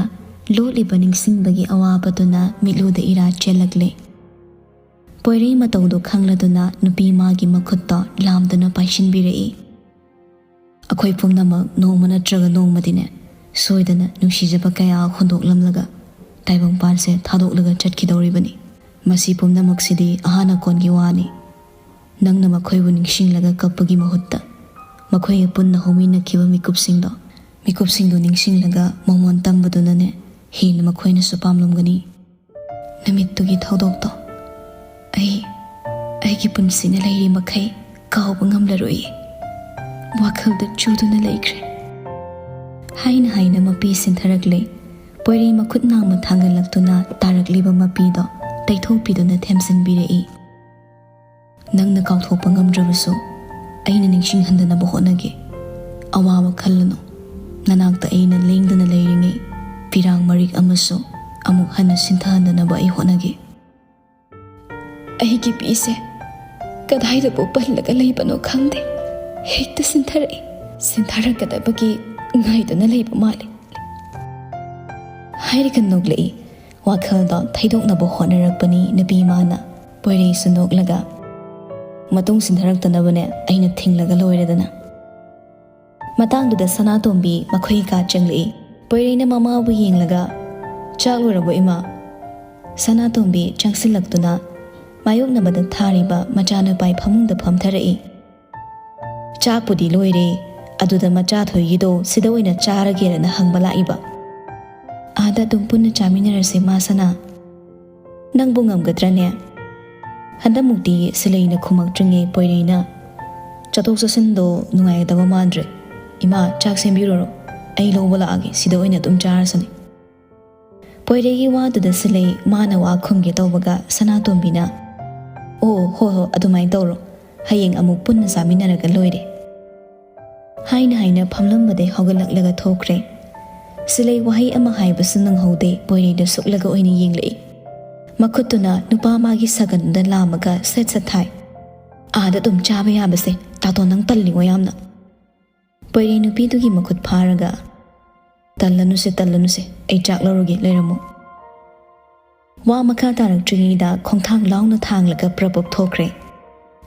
ꯂꯣꯠꯂꯤꯕ ꯅꯤꯡꯁꯤꯡꯕꯒꯤ ꯑꯋꯥꯕꯗꯨꯅ ꯃꯤꯠꯂꯨꯗ ꯏꯔꯥ ꯆꯦꯜꯂꯛꯂꯦ꯫ ꯄꯣꯏꯔꯩ ꯃꯇꯧꯗꯣ ꯈꯪꯂꯗꯨꯅ ꯅꯨꯄꯤ ꯃꯥꯒꯤ ꯃꯈꯨꯠꯇꯣ ꯂꯥꯝꯗꯨꯅ ꯄꯥꯏꯁꯤꯟꯕꯤꯔꯛꯏ꯫ "ꯑꯩꯈꯣꯏ ꯄꯨꯝꯅꯃꯛ ꯅꯣꯡꯃ ꯅꯠꯇ꯭ꯔꯒ ꯅꯣꯡꯃꯗꯤꯅꯦ, ꯁꯣꯏꯗꯅ ꯅꯨꯡꯁꯤꯖꯕ ꯀꯌꯥ ꯍꯨꯟꯗꯣꯛꯂꯝꯂꯒ ꯇꯥꯏꯕꯪꯄꯥꯟꯁꯦ ꯊꯥꯗꯣꯛꯂꯒ ꯆꯠꯈꯤꯗꯧꯔꯤꯕꯅꯤ꯫ ꯃꯁꯤ ꯄꯨꯝꯅꯃꯛꯁꯤꯗꯤ ꯑꯍꯥꯟ ꯑꯀꯣꯟꯒꯤ ꯋꯥꯅꯤ꯫ ꯅꯪꯅ ꯃꯈꯣꯏꯕꯨ ꯅꯤꯡꯁꯤꯡꯂꯒ ꯀꯞꯄꯒꯤ ꯃꯍꯨꯠꯇ, ꯃꯈꯣꯏꯒ ꯄꯨꯟꯅ ꯍꯧꯃꯤꯟꯅꯈꯤꯕ ꯃꯤꯀꯨꯞꯁꯤꯡꯗꯣ, ꯃꯤꯀꯨꯞꯁꯤꯡꯗꯣ ꯅꯤꯡꯁꯤꯡꯂꯒ ꯃꯃꯣꯟ ꯇꯝꯕꯗꯨꯅꯅꯦ, ꯍꯦꯟꯅ ꯃꯈꯣꯏꯅꯁꯨ ꯄꯥꯝꯂꯝꯒꯅꯤ꯫" ꯅꯨꯃꯤꯠꯇꯨꯒꯤ ꯊꯧꯗꯣꯛꯇꯣ ꯑꯩ, ꯑꯩꯒꯤ ꯄꯨꯟꯁꯤꯅ ꯂꯩꯔꯤ ꯃꯈꯩ ꯀꯥꯎꯕ ꯉꯝꯂꯔꯣꯏꯌꯦ꯫ ꯋꯥꯈꯜꯗ ꯆꯨꯗꯨꯅ ꯂꯩꯈ꯭ꯔꯦ꯫ ꯍꯥꯏꯅ ꯍꯥꯏꯅ ꯃꯄꯤ ꯁꯤꯟꯊꯔꯛꯂꯦ꯫ ꯄꯣꯏꯔꯩ ꯃꯈꯨꯠ ꯅꯥꯝꯃ ꯊꯥꯡꯒꯠꯂꯛꯇꯨꯅ ꯇꯥꯔꯛꯂꯤꯕ ꯃꯄꯤꯗꯣ ꯇꯩꯊꯣꯛꯄꯤꯗꯨꯅ ꯊꯦꯝꯖꯤꯟꯕꯤꯔꯛꯏ꯫ "ꯅꯪꯅ ꯀꯥꯎꯊꯣꯛꯄ ꯉꯝꯗ꯭ꯔꯕꯁꯨ, ꯑꯩꯅ ꯅꯤꯡꯁꯤꯡꯍꯟꯗꯅꯕ ꯍꯣꯠꯅꯒꯦ꯫ ꯑꯋꯥꯕ ꯈꯜꯂꯅꯨ꯫ ꯅꯅꯥꯛꯇ ꯑꯩꯅ ꯂꯦꯡꯗꯅ ꯂꯩꯔꯤꯉꯩ ꯄꯤꯔꯥꯡ ꯃꯔꯤꯛ ꯑꯃꯁꯨ ꯑꯃꯨꯛ ꯍꯟꯅ ꯁꯤꯟꯊꯍꯟꯗꯅꯕ ꯑꯩ ꯍꯣꯠꯅꯒꯦ꯫" "ꯑꯩꯒꯤ ꯄꯤꯁꯦ ꯀꯗꯥꯏꯗꯕꯨ ꯄꯜꯂꯒ ꯂꯩꯕꯅꯣ ꯈꯪꯗꯦ, ꯍꯦꯛꯇ ꯁꯤꯟꯊꯔꯛꯏ꯫ ꯁꯤꯟꯊꯔꯛꯀꯗꯕꯒꯤ ꯉꯥꯏꯗꯨꯅ ꯂꯩꯕ ꯃꯥꯜꯂꯤ꯫" ꯍꯥꯏꯔꯒ ꯅꯣꯛꯂꯛꯏ꯫ ꯋꯥꯈꯜꯗꯣ ꯊꯩꯗꯣꯛꯅꯕ ꯍꯣꯠꯅꯔꯛꯄꯅꯤ ꯅꯨꯄꯤ ꯃꯥꯅ꯫ ꯄꯣꯏꯔꯩꯁꯨ ꯅꯣꯛꯂꯒ, "ꯃꯇꯨꯡ ꯁꯤꯟꯊꯔꯛꯇꯅꯕꯅꯦ ꯑꯩꯅ ꯊꯤꯡꯂꯒ ꯂꯣꯏꯔꯦꯗꯅ꯫" ꯃꯇꯥꯡꯗꯨꯗ ꯁꯅꯥꯇꯣꯝꯕꯤ ꯃꯈꯣꯏ ꯀꯥ ꯆꯪꯂꯛꯏ꯫ ꯄꯣꯏꯔꯩꯅ ꯃꯃꯥꯕꯨ ꯌꯦꯡꯂꯒ, "ꯆꯥꯛ ꯂꯣꯏꯔꯕꯣ, ꯏꯃꯥ?" ꯁꯅꯥꯇꯣꯝꯕꯤ ꯆꯪꯁꯤꯜꯂꯛꯇꯨꯅ ꯃꯥꯌꯣꯛꯅꯕꯗ ꯊꯥꯔꯤꯕ ꯃꯆꯥꯅꯨꯄꯥꯏ ꯐꯃꯨꯡꯗ ꯐꯝꯊꯔꯛꯏ꯫ "ꯆꯥꯛꯄꯨꯗꯤ ꯂꯣꯏꯔꯦ, ꯑꯗꯨꯗ ꯃꯆꯥ ꯊꯣꯏꯒꯤꯗꯣ ꯁꯤꯗ ꯑꯣꯏꯅ ꯆꯥꯔꯒꯦꯔꯅ ꯍꯪꯕ ꯂꯥꯛꯏꯕ꯫" "ꯑꯥꯗ ꯑꯗꯨꯝ ꯄꯨꯟꯅ ꯆꯥꯃꯤꯟꯅꯔꯁꯦ, ꯃꯥ ꯁꯅꯥ꯫" "ꯅꯪꯕꯨ ꯉꯝꯒꯗ꯭ꯔꯅꯦ?" ꯍꯟꯗꯛꯃꯨꯛꯇꯤ ꯁꯤꯂꯩꯅ ꯈꯨꯝꯃꯛꯇ꯭ꯔꯤꯉꯩ ꯄꯣꯏꯔꯩꯅ, ꯆꯠꯊꯣꯛ ꯆꯠꯁꯤꯟꯗꯣ ꯅꯨꯡꯉꯥꯏꯒꯗꯕ ꯃꯥꯟꯗ꯭ꯔꯦ꯫ ꯏꯃꯥ, ꯆꯥꯛ ꯁꯦꯝꯕꯤꯔꯨꯔꯣ, ꯑꯩ ꯂꯧꯕ ꯂꯥꯛꯑꯒꯦ, ꯁꯤꯗ ꯑꯣꯏꯅ ꯑꯗꯨꯝ ꯆꯥꯔꯁꯅꯤ꯫ ꯄꯣꯏꯔꯩꯒꯤ ꯋꯥꯗꯨꯗ ꯁꯤꯂꯩ ꯃꯥꯅ ꯋꯥ ꯈꯨꯝꯒꯦ ꯇꯧꯕꯒ ꯁꯅꯥꯇꯣꯝꯕꯤꯅ, "ꯑꯣ, ꯍꯣꯏ ꯍꯣꯏ, ꯑꯗꯨꯃꯥꯏꯅ ꯇꯧꯔꯣ, ꯍꯌꯦꯡ ꯑꯃꯨꯛ ꯄꯨꯟꯅ ꯆꯥꯃꯤꯟꯅꯔꯒ ꯂꯣꯏꯔꯦ" ꯍꯥꯏꯅ ꯍꯥꯏꯅ ꯐꯝꯂꯝꯕꯗꯩ ꯍꯧꯒꯠꯂꯛꯂꯒ ꯊꯣꯛꯈ꯭ꯔꯦ꯫ ꯁꯤꯂꯩ ꯋꯥꯍꯩ ꯑꯃ ꯍꯥꯏꯕꯁꯨ ꯅꯪꯍꯧꯗꯦ, ꯄꯣꯏꯔꯩꯗ ꯁꯨꯛꯂꯒ ꯑꯣꯏꯅ ꯌꯦꯡꯂꯛꯏ꯫ ꯃꯈꯨꯠꯇꯨꯅ ꯅꯨꯄꯥ ꯃꯥꯒꯤ ꯁꯥꯒꯟꯗꯨꯗ ꯂꯥꯝꯃꯒ ꯁꯠ ꯁꯠ ꯊꯥꯏ꯫ "ꯑꯥꯗ ꯑꯗꯨꯝ ꯆꯥꯕ ꯌꯥꯕꯁꯦ, ꯇꯥꯇꯣꯟ, ꯅꯪ ꯇꯜꯂꯤꯉꯣ ꯌꯥꯝꯅ"꯫ ꯄꯣꯏꯔꯩ ꯅꯨꯄꯤꯗꯨꯒꯤ ꯃꯈꯨꯠ ꯐꯥꯔꯒ, "ꯇꯜꯂꯅꯨꯁꯦ, ꯇꯜꯂꯅꯨꯁꯦ, ꯑꯩ ꯆꯥꯛ ꯂꯧꯔꯨꯒꯦ, ꯂꯩꯔꯝꯃꯣ"꯫ ꯋꯥ ꯃꯈꯥ ꯇꯥꯔꯛꯇ꯭ꯔꯤꯉꯩꯗ ꯈꯣꯡꯊꯥꯡ ꯂꯥꯎꯅ ꯊꯥꯡꯂꯒ ꯄ꯭ꯔꯞ ꯄ꯭ꯔꯞ ꯊꯣꯛꯈ꯭ꯔꯦ꯫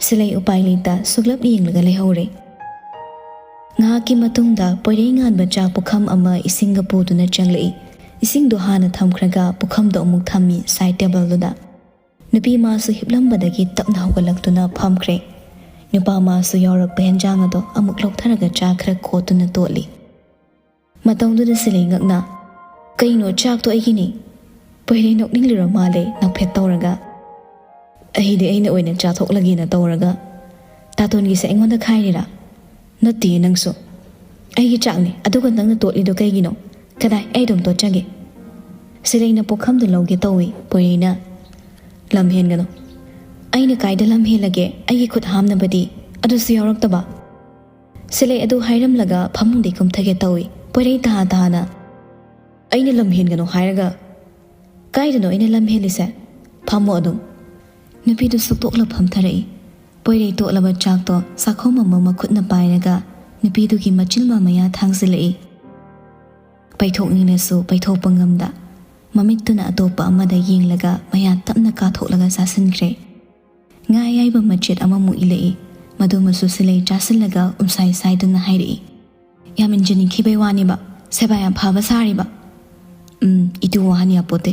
ꯁꯤꯂꯩ ꯎꯄꯥꯏ ꯂꯩꯇ ꯁꯨꯛꯂꯞ ꯌꯦꯡꯂꯒ ꯂꯩꯍꯧꯔꯦ꯫ ꯉꯥꯏꯍꯥꯛꯀꯤ ꯃꯇꯨꯡꯗ ꯄꯣꯏꯔꯩ ꯉꯥꯟꯕ ꯆꯥꯛ ꯄꯨꯈꯝ ꯑꯃ ꯏꯁꯤꯡꯒ ꯄꯨꯗꯨꯅ ꯆꯪꯂꯛꯏ꯫ ꯏꯁꯤꯡꯗꯣ ꯍꯥꯟꯅ ꯊꯝꯈ꯭ꯔꯒ ꯄꯨꯈꯝꯗꯣ ꯑꯃꯨꯛ ꯊꯝꯃꯤ ꯁꯥꯏꯠ ꯇꯦꯕꯜꯗꯨꯗ꯫ ꯅꯨꯄꯤ ꯃꯥꯁꯨ ꯍꯤꯞꯂꯝꯕꯗꯒꯤ ꯇꯞꯅ ꯍꯧꯒꯠꯂꯛꯇꯨꯅ ꯐꯝꯈ꯭ꯔꯦ꯫ ꯅꯨꯄꯥ ꯃꯥꯁꯨ ꯌꯥꯎꯔꯛꯄ ꯍꯦꯟꯖꯥꯡ ꯑꯗꯣ ꯑꯃꯨꯛ ꯂꯧꯊꯔꯒ ꯆꯥ ꯈꯔ ꯀꯣꯠꯇꯨꯅ ꯇꯣꯠꯂꯤ꯫ ꯃꯇꯧꯗꯨꯗ ꯁꯤꯂꯩ ꯉꯛꯅ, "ꯀꯩꯅꯣ, ꯆꯥꯛꯇꯣ ꯑꯩꯒꯤꯅꯤ?" ꯄꯣꯏꯔꯩ ꯅꯣꯛꯅꯤꯡꯂꯤꯔ ꯃꯥꯜꯂꯦ, ꯅꯣꯛꯐꯦꯠ ꯇꯧꯔꯒ꯫ "ꯑꯩꯗꯤ ꯑꯩꯅ ꯑꯣꯏꯅ ꯆꯥꯊꯣꯛꯂꯒꯦꯅ ꯇꯧꯔꯒ ꯇꯥꯇꯣꯟꯒꯤꯁꯦ ꯑꯩꯉꯣꯟꯗ ꯈꯥꯏꯔꯤꯔꯥ?" "ꯅꯠꯇꯤꯌꯦ ꯅꯪꯁꯨ꯫ ꯑꯩꯒꯤ ꯆꯥꯛꯅꯤ, ꯑꯗꯨꯒ ꯅꯪꯅ ꯇꯣꯠꯂꯤꯗꯣ ꯀꯩꯒꯤꯅꯣ? ꯀꯗꯥꯏ, ꯑꯩ ꯑꯗꯨꯝ ꯇꯣꯠꯆꯒꯦ"꯫ ꯁꯤꯂꯩꯅ ꯄꯨꯈꯝꯗꯨ ꯂꯧꯒꯦ ꯇꯧꯏ, ꯄꯣꯏꯔꯩꯅ, "ꯂꯝ ꯍꯦꯟꯒꯅꯨ"꯫ "ꯑꯩꯅ ꯀꯥꯏꯗ ꯂꯝ ꯍꯦꯜꯂꯒꯦ? ꯑꯩꯒꯤ ꯈꯨꯠ ꯍꯥꯝꯅꯕꯗꯤ ꯑꯗꯨꯁꯨ ꯌꯥꯎꯔꯛꯇꯕ"꯫ ꯁꯤꯂꯩ ꯑꯗꯨ ꯍꯥꯏꯔꯝꯂꯒ ꯐꯃꯨꯡꯗꯒꯤ ꯀꯨꯝꯊꯒꯦ ꯇꯧꯏ꯫ ꯄꯣꯏꯔꯩ ꯇꯍꯥ ꯇꯍꯥꯅ, "ꯑꯩꯅ ꯂꯝ ꯍꯦꯟꯒꯅꯨ ꯍꯥꯏꯔꯒ ꯀꯥꯏꯗꯅꯣ ꯑꯩꯅ ꯂꯝ ꯍꯦꯜꯂꯤꯁꯦ? ꯐꯝꯃꯣ ꯑꯗꯨꯝ"꯫ ꯅꯨꯄꯤꯗꯨ ꯁꯨꯛꯇꯣꯛꯂ ꯐꯝꯊꯔꯛꯏ꯫ ꯄꯣꯏꯔꯩ ꯇꯣꯠꯂꯕ ꯆꯥꯛꯇꯣ ꯆꯥꯛꯈꯣꯝ ꯑꯃ ꯃꯈꯨꯠꯅ ꯄꯥꯏꯔꯒ ꯅꯨꯄꯤꯗꯨꯒꯤ ꯃꯆꯤꯜ ꯃꯃꯌꯥ ꯊꯥꯡꯖꯤꯜꯂꯛꯏ꯫ ꯄꯩꯊꯣꯛꯅꯤꯡꯂꯁꯨ ꯄꯩꯊꯣꯛꯄ ꯉꯝꯗ, ꯃꯃꯤꯠꯇꯨꯅ ꯑꯇꯣꯞꯄ ꯑꯃꯗ ꯌꯦꯡꯂꯒ ꯃꯌꯥ ꯇꯞꯅ ꯀꯥꯊꯣꯛꯂꯒ ꯆꯥꯁꯤꯟꯈ꯭ꯔꯦ꯫ ꯉꯥ ꯑꯌꯥꯏꯕ ꯃꯆꯦꯠ ꯑꯃꯃꯨꯛ ꯏꯜꯂꯛꯏ꯫ ꯃꯗꯨꯃꯁꯨ ꯁꯤꯂꯩ ꯆꯥꯁꯤꯜꯂꯒ ꯎꯝꯁꯥꯏ ꯁꯥꯏꯗꯨꯅ ꯍꯥꯏꯔꯛꯏ, "ꯌꯥꯝ ꯏꯟꯖꯅꯤꯡꯈꯤꯕꯩ ꯋꯥꯅꯦꯕ, ꯁꯦꯕꯥ ꯌꯥꯝ ꯐꯕ ꯁꯥꯔꯤꯕ"꯫ "ꯎꯝ, ꯏꯇꯨ ꯋꯥꯍꯟ ꯌꯥꯄꯣꯠꯇꯦ꯫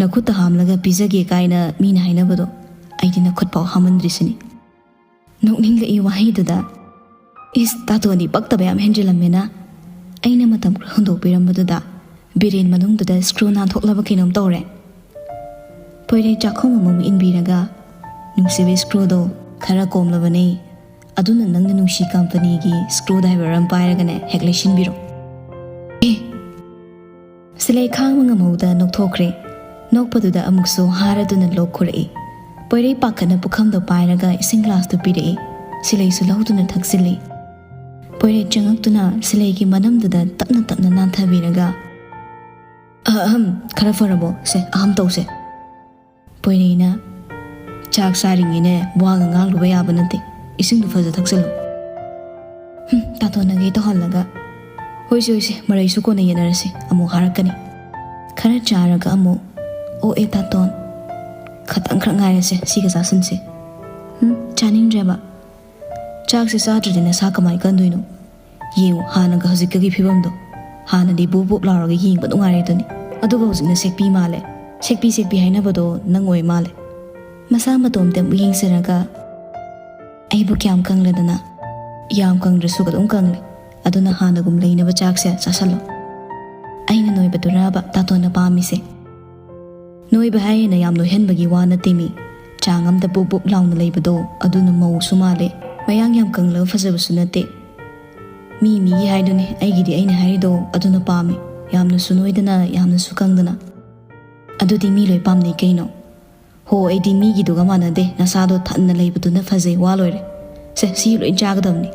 ꯅꯈꯨꯠꯇ ꯍꯥꯝꯂꯒ ꯄꯤꯖꯒꯦ ꯀꯥꯏꯅ ꯃꯤꯅ ꯍꯥꯏꯅꯕꯗꯣ, ꯑꯩꯗꯤ ꯅꯈꯨꯠꯐꯥꯎ ꯍꯥꯝꯍꯟꯗ꯭ꯔꯤꯁꯤꯅꯤ"꯫ ꯅꯣꯛꯅꯤꯡꯂꯛꯏ ꯋꯥꯍꯩꯗꯨꯗ꯫ "ꯏꯁ, ꯇꯥꯇꯣꯟꯗꯤ ꯄꯛꯇꯕ ꯌꯥꯝ ꯍꯦꯟꯖꯤꯜꯂꯝꯃꯦꯅ"꯫ ꯑꯩꯅ ꯃꯇꯝ ꯈꯔ ꯍꯨꯟꯗꯣꯛꯄꯤꯔꯝꯕꯗꯨꯗ ꯕꯤꯔꯦꯟ ꯃꯅꯨꯡꯗꯨꯗ ꯁ꯭ꯀ꯭ꯔꯨ ꯅꯥꯟꯊꯣꯛꯂꯕ ꯀꯩꯅꯣꯝ ꯇꯧꯔꯦ꯫ ꯄꯣꯏꯔꯩ ꯆꯥꯛꯈꯣꯝ ꯑꯃꯃꯨꯛ ꯏꯟꯕꯤꯔꯒ, "ꯅꯨꯡꯁꯤꯕꯤ, ꯁ꯭ꯀ꯭ꯔꯨꯗꯣ ꯈꯔ ꯀꯣꯝꯂꯕꯅꯦ, ꯑꯗꯨꯅ ꯅꯪꯅ ꯅꯨꯡꯁꯤ ꯀꯝꯄꯅꯤꯒꯤ ꯁ꯭ꯀ꯭ꯔꯨ ꯗ꯭ꯔꯥꯏꯚꯔ ꯑꯃ ꯄꯥꯏꯔꯒꯅꯦ ꯍꯦꯛ ꯂꯩꯁꯤꯟꯕꯤꯔꯣ꯫ ꯑꯦ! ꯁꯤꯂꯩ ꯈꯥꯡꯕ ꯉꯝꯍꯧꯗ ꯅꯣꯛꯊꯣꯛꯈ꯭ꯔꯦ꯫ ꯅꯣꯛꯄꯗꯨꯗ ꯑꯃꯨꯛꯁꯨ ꯍꯥꯔꯗꯨꯅ ꯂꯣꯛ ꯈꯨꯔꯛꯏ꯫ ꯄꯣꯏꯔꯩ ꯄꯥꯈꯠꯅ ꯄꯨꯈꯝꯗꯣ ꯄꯥꯏꯔꯒ ꯏꯁꯤꯡ ꯒ꯭ꯂꯥꯁꯇꯨ ꯄꯤꯔꯛꯏ꯫ ꯁꯤꯂꯩꯁꯨ ꯂꯧꯗꯨꯅ ꯊꯛꯆꯤꯜꯂꯤ꯫ ꯄꯣꯏꯔꯩ ꯆꯪꯉꯛꯇꯨꯅ ꯁꯤꯂꯩꯒꯤ ꯃꯅꯝꯗꯨꯗ ꯇꯞꯅ ꯇꯞꯅ ꯅꯥꯟꯊꯕꯤꯔꯒ, "ꯑꯍꯝ, ꯈꯔ ꯐꯔꯕꯣ? ꯁꯦ, ꯑꯍꯝ ꯇꯧꯁꯦ꯫" ꯄꯣꯏꯔꯩꯅ, "ꯆꯥꯛ ꯆꯥꯔꯤꯉꯩꯅꯦ ꯋꯥꯒ ꯉꯥꯡꯂꯨꯕ ꯌꯥꯕ ꯅꯠꯇꯦ꯫ ꯏꯁꯤꯡꯗꯨ ꯐꯖ ꯊꯛꯆꯜꯂꯨ꯫" "ꯍꯨꯝ, ꯇꯥꯇꯣꯟꯅꯒꯦ ꯇꯧꯍꯜꯂꯒ꯫" "ꯍꯣꯏꯁꯦ, ꯍꯣꯏꯁꯦ, ꯃꯔꯩꯁꯨ ꯀꯣꯟꯅ ꯌꯦꯠꯅꯔꯁꯤ, ꯑꯃꯨꯛ ꯍꯥꯔꯛꯀꯅꯤ꯫" ꯈꯔ ꯆꯥꯔꯒ ꯑꯃꯨꯛ, "ꯑꯣ ꯑꯦ ꯇꯥꯇꯣꯟ, ꯈꯇꯪ ꯈꯔ ꯉꯥꯏꯔꯁꯦ, ꯁꯤꯒ ꯆꯥꯁꯤꯟꯁꯦ꯫" "ꯍꯨꯝ, ꯆꯥꯅꯤꯡꯗ꯭ꯔꯦꯕ꯫" "ꯆꯥꯛꯁꯦ ꯆꯥꯗ꯭ꯔꯗꯤ ꯅꯁꯥ ꯀꯃꯥꯏ ꯀꯟꯗꯣꯏꯅꯣ? ꯌꯦꯡꯉꯨ, ꯍꯥꯟꯅꯒ ꯍꯧꯖꯤꯛꯀꯒꯤ ꯐꯤꯕꯝꯗꯣ꯫ ꯍꯥꯟꯅꯗꯤ ꯕꯨꯞ ꯕꯨꯞ ꯂꯥꯎꯔꯒ ꯌꯦꯡꯕ ꯅꯨꯡꯉꯥꯏꯔꯤꯗꯨꯅꯤ꯫ ꯑꯗꯨꯒ ꯍꯧꯖꯤꯛꯅ ꯁꯦꯛꯄꯤ ꯃꯥꯜꯂꯦ꯫ ꯁꯦꯛꯄꯤ ꯁꯦꯛꯄꯤ ꯍꯥꯏꯅꯕꯗꯣ ꯅꯪ ꯑꯣꯏ ꯃꯥꯜꯂꯦ꯫" ꯃꯁꯥ ꯃꯇꯣꯝꯇ ꯑꯃꯨꯛ ꯌꯦꯡꯖꯔꯒ, "ꯑꯩꯕꯨ ꯀꯌꯥꯝ ꯀꯪꯂꯗꯅ?" "ꯌꯥꯝ ꯀꯪꯗ꯭ꯔꯁꯨ ꯑꯗꯨꯝ ꯀꯪꯂꯦ꯫ ꯑꯗꯨꯅ ꯍꯥꯟꯅꯒꯨꯝ ꯂꯩꯅꯕ ꯆꯥꯛꯁꯦ ꯆꯥꯁꯜꯂꯣ꯫" "ꯑꯩꯅ ꯅꯣꯏꯕꯗꯨꯔꯕ ꯇꯥꯇꯣꯟꯅ ꯄꯥꯝꯃꯤꯁꯦ?" "ꯅꯣꯏꯕ ꯍꯥꯏꯌꯦꯅ ꯌꯥꯝ ꯅꯣꯏꯍꯟꯕꯒꯤ ꯋꯥ ꯅꯠꯇꯦ ꯃꯤ꯫ ꯆꯥꯡ ꯑꯝꯗ ꯕꯨꯞ ꯕꯨꯞ ꯂꯥꯎꯅ ꯂꯩꯕꯗꯣ ꯑꯗꯨꯅ ꯃꯧꯁꯨ ꯃꯥꯜꯂꯦ꯫ ꯃꯌꯥꯡ ꯌꯥꯝ ꯀꯪꯂꯒ ꯐꯖꯕꯁꯨ ꯅꯠꯇꯦ꯫ ꯃꯤ ꯃꯤꯒꯤ ꯍꯥꯏꯗꯨꯅꯤ, ꯑꯩꯒꯤꯗꯤ ꯑꯩꯅ ꯍꯥꯏꯔꯤꯗꯣ ꯑꯗꯨꯅ ꯄꯥꯝꯃꯦ꯫ ꯌꯥꯝꯅꯁꯨ ꯅꯣꯏꯗꯅ, ꯌꯥꯝꯅꯁꯨ ꯀꯪꯗꯅ꯫ ꯑꯗꯨꯗꯤ ꯃꯤ ꯂꯣꯏ ꯄꯥꯝꯅꯩ ꯀꯩꯅꯣ?" "ꯍꯣ, ꯑꯩꯗꯤ ꯃꯤꯒꯤꯗꯨꯒ ꯃꯥꯟꯅꯗꯦ, ꯅꯁꯥꯗꯣ ꯊꯟꯅ ꯂꯩꯕꯗꯨꯅ ꯐꯖꯩ, ꯋꯥ ꯂꯣꯏꯔꯦ꯫ ꯁꯦ, ꯁꯤ ꯂꯣꯏ ꯆꯥꯒꯗꯕꯅꯤ꯫"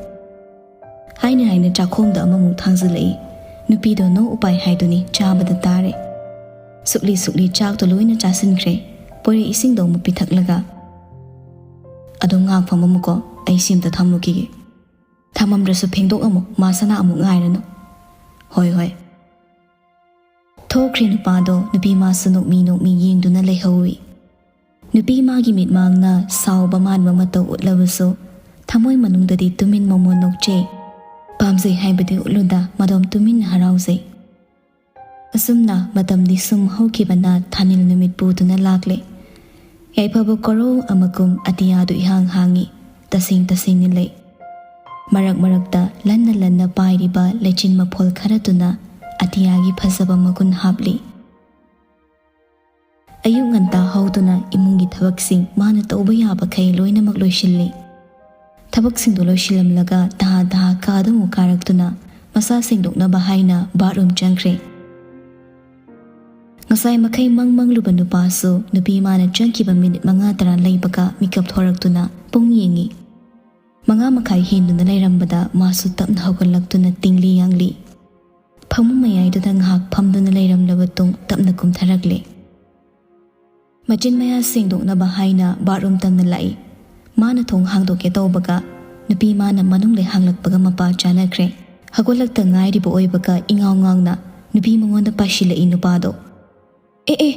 ꯍꯥꯏꯅ ꯍꯥꯏꯅ ꯆꯥꯛꯈꯣꯝꯗ ꯑꯃꯃꯨꯛ ꯊꯥꯡꯖꯤꯜꯂꯛꯏ꯫ ꯅꯨꯄꯤꯗꯣ ꯅꯣ ꯎꯄꯥꯏ ꯍꯥꯏꯗꯨꯅꯤ, ꯆꯥꯕꯗ ꯇꯥꯔꯦ꯫ ꯁꯨꯛꯂꯤ ꯁꯨꯛꯂꯤ ꯆꯥꯛꯇꯣ ꯂꯣꯏꯅ ꯆꯥꯁꯤꯟꯈ꯭ꯔꯦ꯫ ꯄꯣꯏꯔꯩ ꯏꯁꯤꯡꯗꯣ ꯑꯃꯨꯛ ꯄꯤꯊꯛꯂꯒ, "ꯑꯗꯨꯝ ꯉꯥꯛ ꯐꯝꯃꯝꯃꯨꯀꯣ, ꯑꯩ ꯁꯤ ꯑꯝꯇ ꯊꯝꯂꯨꯈꯤꯒꯦ꯫" "ꯊꯝꯃꯝꯗ꯭ꯔꯁꯨ ꯐꯦꯡꯗꯣꯛꯑꯝꯃꯨ, ꯃꯥ ꯁꯅꯥ ꯑꯃꯨꯛ ꯉꯥꯏꯔꯅꯨ꯫" "ꯍꯣꯏ, ꯍꯣꯏ꯫" ꯊꯣꯛꯈ꯭ꯔꯦ ꯅꯨꯄꯥꯗꯣ, ꯅꯨꯄꯤ ꯃꯥꯁꯨ ꯅꯣꯛꯃꯤ ꯅꯣꯛꯃꯤ ꯌꯦꯡꯗꯨꯅ ꯂꯩꯍꯧꯏ꯫ ꯅꯨꯄꯤ ꯃꯥꯒꯤ ꯃꯤꯠꯃꯥꯡꯅ ꯁꯥꯎꯕ ꯃꯥꯟꯕ ꯃꯇꯧ ꯎꯠꯂꯕꯁꯨ, ꯊꯃꯣꯏ ꯃꯅꯨꯡꯗꯗꯤ ꯇꯨꯃꯤꯟ ꯃꯣꯃꯣꯟ ꯅꯣꯛꯆꯩ꯫ ꯄꯥꯝꯖꯩ ꯍꯥꯏꯕꯗꯤ ꯎꯠꯂꯨꯗ, ꯃꯗꯣꯝ ꯇꯨꯃꯤꯟꯅ ꯍꯔꯥꯎꯖꯩ꯫ ꯑꯁꯨꯝꯅ ꯃꯇꯝꯗꯤ ꯁꯨꯝ ꯍꯧꯈꯤꯕꯅ ꯊꯥꯅꯤꯜ ꯅꯨꯃꯤꯠ ꯄꯨꯗꯨꯅ ꯂꯥꯛꯂꯦ꯫ ꯌꯥꯏꯐꯕ ꯀꯣꯔꯧ ꯑꯃꯒꯨꯝ ꯑꯇꯤꯌꯥꯗꯨ ꯏꯍꯥꯡ ꯍꯥꯡꯏ, ꯇꯁꯦꯡ ꯇꯁꯦꯡꯅ ꯂꯩ꯫ ꯃꯔꯛ ꯃꯔꯛꯇ ꯂꯟꯅ ꯂꯟꯅ ꯄꯥꯏꯔꯤꯕ ꯂꯩꯆꯤꯟ ꯃꯐꯣꯜ ꯈꯔꯗꯨꯅ ꯑꯇꯤꯌꯥꯒꯤ ꯐꯖꯕ ꯃꯒꯨꯟ ꯍꯥꯞꯂꯤ꯫ ꯑꯌꯨꯛ ꯉꯟꯇꯥ ꯍꯧꯗꯨꯅ ꯏꯃꯨꯡꯒꯤ ꯊꯕꯛꯁꯤꯡ ꯃꯥꯅ ꯇꯧꯕ ꯌꯥꯕꯈꯩ ꯂꯣꯏꯅꯃꯛ ꯂꯣꯏꯁꯤꯜꯂꯤ꯫ ꯊꯕꯛꯁꯤꯡꯗꯣ ꯂꯣꯏꯁꯤꯜꯂꯝꯂꯒ ꯇꯍꯥ ꯇꯍꯥ ꯀꯥꯗ ꯑꯃꯨꯛ ꯀꯥꯔꯛꯇꯨꯅ ꯃꯁꯥ ꯁꯦꯡꯗꯣꯛꯅꯕ ꯍꯥꯏꯅ ꯕꯥꯠꯔꯨꯝ ꯆꯪꯈ꯭ꯔꯦ꯫ ꯉꯁꯥꯏ ꯃꯈꯩ ꯃꯪ ꯃꯪꯂꯨꯕ ꯅꯨꯄꯥꯁꯨ ꯅꯨꯄꯤ ꯃꯥꯅ ꯆꯪꯈꯤꯕ ꯃꯤꯅꯤꯠ ꯃꯉꯥ ꯇꯔꯥ ꯂꯩꯕꯒ ꯃꯤꯀꯞ ꯊꯣꯔꯛꯇꯨꯅ ꯄꯨꯡ ꯌꯦꯡꯉꯤ꯫ ꯃꯉꯥ ꯃꯈꯥꯏ ꯍꯦꯟꯗꯨꯅ ꯂꯩꯔꯝꯕꯗ ꯃꯥꯁꯨ ꯇꯞꯅ ꯍꯧꯒꯠꯂꯛꯇꯨꯅ ꯇꯤꯡꯂꯤ ꯌꯥꯡꯂꯤ꯫ ꯐꯃꯨꯡ ꯃꯌꯥꯏꯗꯨꯗ ꯉꯥꯏꯍꯥꯛ ꯐꯝꯗꯨꯅ ꯂꯩꯔꯝꯂꯕ ꯇꯨꯡ ꯇꯞꯅ ꯀꯨꯝꯊꯔꯛꯂꯦ꯫ ꯃꯆꯤꯟ ꯃꯌꯥ ꯁꯦꯡꯗꯣꯛꯅꯕ ꯍꯥꯏꯅ ꯕꯥꯠꯔꯨꯝ ꯇꯝꯅ ꯂꯥꯛꯏ꯫ ꯃꯥꯅ ꯊꯣꯡ ꯍꯥꯡꯗꯣꯛꯀꯦ ꯇꯧꯕꯒ ꯅꯨꯄꯤ ꯃꯥꯅ ꯃꯅꯨꯡꯗ ꯍꯥꯡꯂꯛꯄꯒ ꯃꯄꯥ ꯆꯥꯅꯈ꯭ꯔꯦ꯫ ꯍꯧꯒꯠꯂꯛꯇ ꯉꯥꯏꯔꯤꯕ ꯑꯣꯏꯕꯒ ꯏꯉꯥꯎ ꯉꯥꯎꯅ ꯅꯨꯄꯤ ꯃꯉꯣꯟꯗ ꯄꯥꯏꯁꯤꯜꯂꯛꯏ ꯅꯨꯄꯥꯗꯣ꯫ "ꯑꯦ ꯑꯦ!"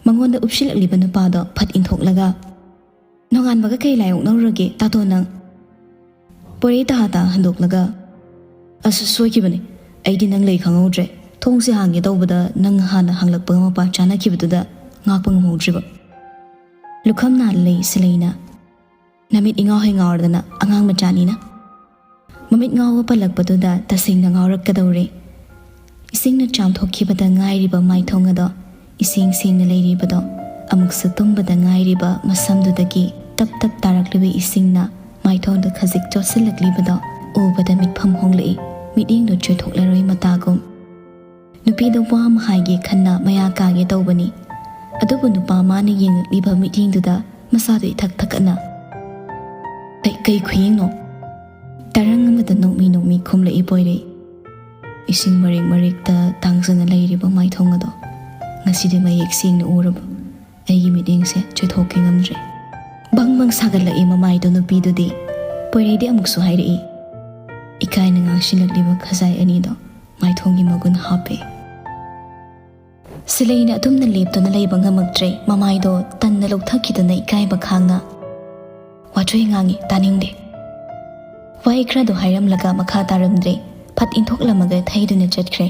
ꯃꯉꯣꯟꯗ ꯎꯞꯁꯤꯜꯂꯛꯂꯤꯕ ꯅꯨꯄꯥꯗꯣ ꯐꯠ ꯏꯟꯊꯣꯛꯂꯒ, "ꯅꯣꯡꯉꯥꯟꯕꯒ ꯀꯩ ꯂꯥꯏ ꯑꯣꯛꯅꯧꯔꯒꯦ ꯇꯥꯇꯣ ꯅꯪ?" ꯄꯣꯏꯔꯩ ꯇꯍꯥ ꯇꯍꯥ ꯍꯟꯗꯣꯛꯂꯒ, "ꯑꯁ, ꯁꯣꯏꯈꯤꯕꯅꯦ꯫ ꯑꯩꯗꯤ ꯅꯪ ꯂꯩ ꯈꯪꯍꯧꯗ꯭ꯔꯦ꯫ ꯊꯣꯡꯁꯦ ꯍꯥꯡꯒꯦ ꯇꯧꯕꯗ ꯅꯪ ꯍꯥꯟꯅ ꯍꯥꯡꯂꯛꯄꯒ ꯃꯄꯥ ꯆꯥꯅꯈꯤꯕꯗꯨꯗ ꯉꯥꯛꯄ ꯉꯝꯍꯧꯗ꯭ꯔꯤꯕ꯫" ꯂꯨꯈꯝ ꯅꯥ ꯂꯩ ꯁꯤꯂꯩꯅ, "ꯅꯃꯤꯠ ꯏꯉꯥꯎ ꯍꯦꯛ ꯉꯥꯎꯔꯗꯅ ꯑꯉꯥꯡ ꯃꯆꯥꯅꯤꯅ꯫" ꯃꯃꯤꯠ ꯉꯥꯎꯕ ꯄꯜꯂꯛꯄꯗꯨꯗ ꯇꯁꯦꯡꯅ ꯉꯥꯎꯔꯛꯀꯗꯧꯔꯦ꯫ ꯏꯁꯤꯡꯅ ꯆꯥꯝꯊꯣꯛꯈꯤꯕꯗ ꯉꯥꯏꯔꯤꯕ ꯃꯥꯏꯊꯣꯡ ꯑꯗꯣ ꯏꯁꯦꯡ ꯁꯦꯡꯅ ꯂꯩꯔꯤꯕꯗꯣ, ꯑꯃꯨꯛꯁꯨ ꯇꯨꯝꯕꯗ ꯉꯥꯏꯔꯤꯕ ꯃꯁꯝꯗꯨꯗꯒꯤ ꯇꯞ ꯇꯞ ꯇꯥꯔꯛꯂꯤꯕ ꯏꯁꯤꯡꯅ ꯃꯥꯏꯊꯣꯡꯗ ꯈꯖꯤꯛ ꯆꯣꯠꯁꯤꯜꯂꯛꯂꯤꯕꯗꯣ ꯎꯕꯗ ꯃꯤꯠꯐꯝ ꯍꯣꯡꯂꯛꯏ꯫ ꯃꯤꯠꯌꯦꯡꯗꯣ ꯆꯣꯏꯊꯣꯛꯂꯔꯣꯏ ꯃꯇꯥꯒꯨꯝ꯫ ꯅꯨꯄꯤꯗ ꯋꯥ ꯑꯃ ꯍꯥꯏꯒꯦ ꯈꯟꯅ ꯃꯌꯥ ꯀꯥꯒꯦ ꯇꯧꯕꯅꯤ, ꯑꯗꯨꯕꯨ ꯅꯨꯄꯥ ꯃꯥꯅ ꯌꯦꯡꯂꯛꯂꯤꯕ ꯃꯤꯠꯌꯦꯡꯗꯨꯗ ꯃꯁꯥꯗꯣ ꯏꯊꯛ ꯊꯛꯀꯠꯅ, "ꯀꯩ, ꯀꯩ ꯈꯨꯌꯦꯡꯅꯣ?" ꯇꯔꯪ ꯑꯃꯗ ꯅꯣꯛꯃꯤ ꯅꯣꯛꯃꯤ ꯈꯨꯝꯂꯛꯏ ꯄꯣꯏꯔꯩ꯫ ꯏꯁꯤꯡ ꯃꯔꯤꯛ ꯃꯔꯤꯛꯇ ꯇꯥꯡꯖꯅ ꯂꯩꯔꯤꯕ ꯃꯥꯏꯊꯣꯡ ꯑꯗꯣ ꯉꯁꯤꯗꯤ ꯃꯌꯦꯛ ꯁꯦꯡꯅ ꯎꯔꯕ ꯑꯩꯒꯤ ꯃꯤꯠꯌꯦꯡꯁꯦ ꯆꯣꯏꯊꯣꯛꯀꯦ ꯉꯝꯗ꯭ꯔꯦ꯫ ꯕꯪ ꯕꯪ ꯁꯥꯒꯠꯂꯛꯏ ꯃꯃꯥꯏꯗꯣ ꯅꯨꯄꯤꯗꯨꯗꯤ꯫ ꯄꯣꯏꯔꯩꯗꯤ ꯑꯃꯨꯛꯁꯨ ꯍꯥꯏꯔꯛꯏ, ꯏꯀꯥꯏꯅ ꯉꯥꯡꯁꯤꯜꯂꯛꯂꯤꯕ ꯈꯖꯥꯏ ꯑꯅꯤꯗꯣ ꯃꯥꯏꯊꯣꯡꯒꯤ ꯃꯒꯨꯟ ꯍꯥꯞꯄꯦ꯫ ꯁꯤꯂꯩꯅ ꯑꯗꯨꯝꯅ ꯂꯦꯞꯇꯨꯅ ꯂꯩꯕ ꯉꯝꯃꯛꯇ꯭ꯔꯦ꯫ ꯃꯃꯥꯏꯗꯣ ꯇꯟꯅ ꯂꯧꯊꯈꯤꯗꯨꯅ ꯏꯀꯥꯏꯕ ꯈꯥꯡꯅ, "ꯋꯥꯆꯣꯏ ꯉꯥꯡꯉꯤ, ꯇꯥꯅꯤꯡꯗꯦ꯫" ꯋꯥꯍꯩ ꯈꯔꯗꯣ ꯍꯥꯏꯔꯝꯂꯒ ꯃꯈꯥ ꯇꯥꯔꯝꯗ꯭ꯔꯦ꯫ ꯐꯠ ꯏꯟꯊꯣꯛꯂꯝꯃꯒ ꯊꯩꯗꯨꯅ ꯆꯠꯈ꯭ꯔꯦ꯫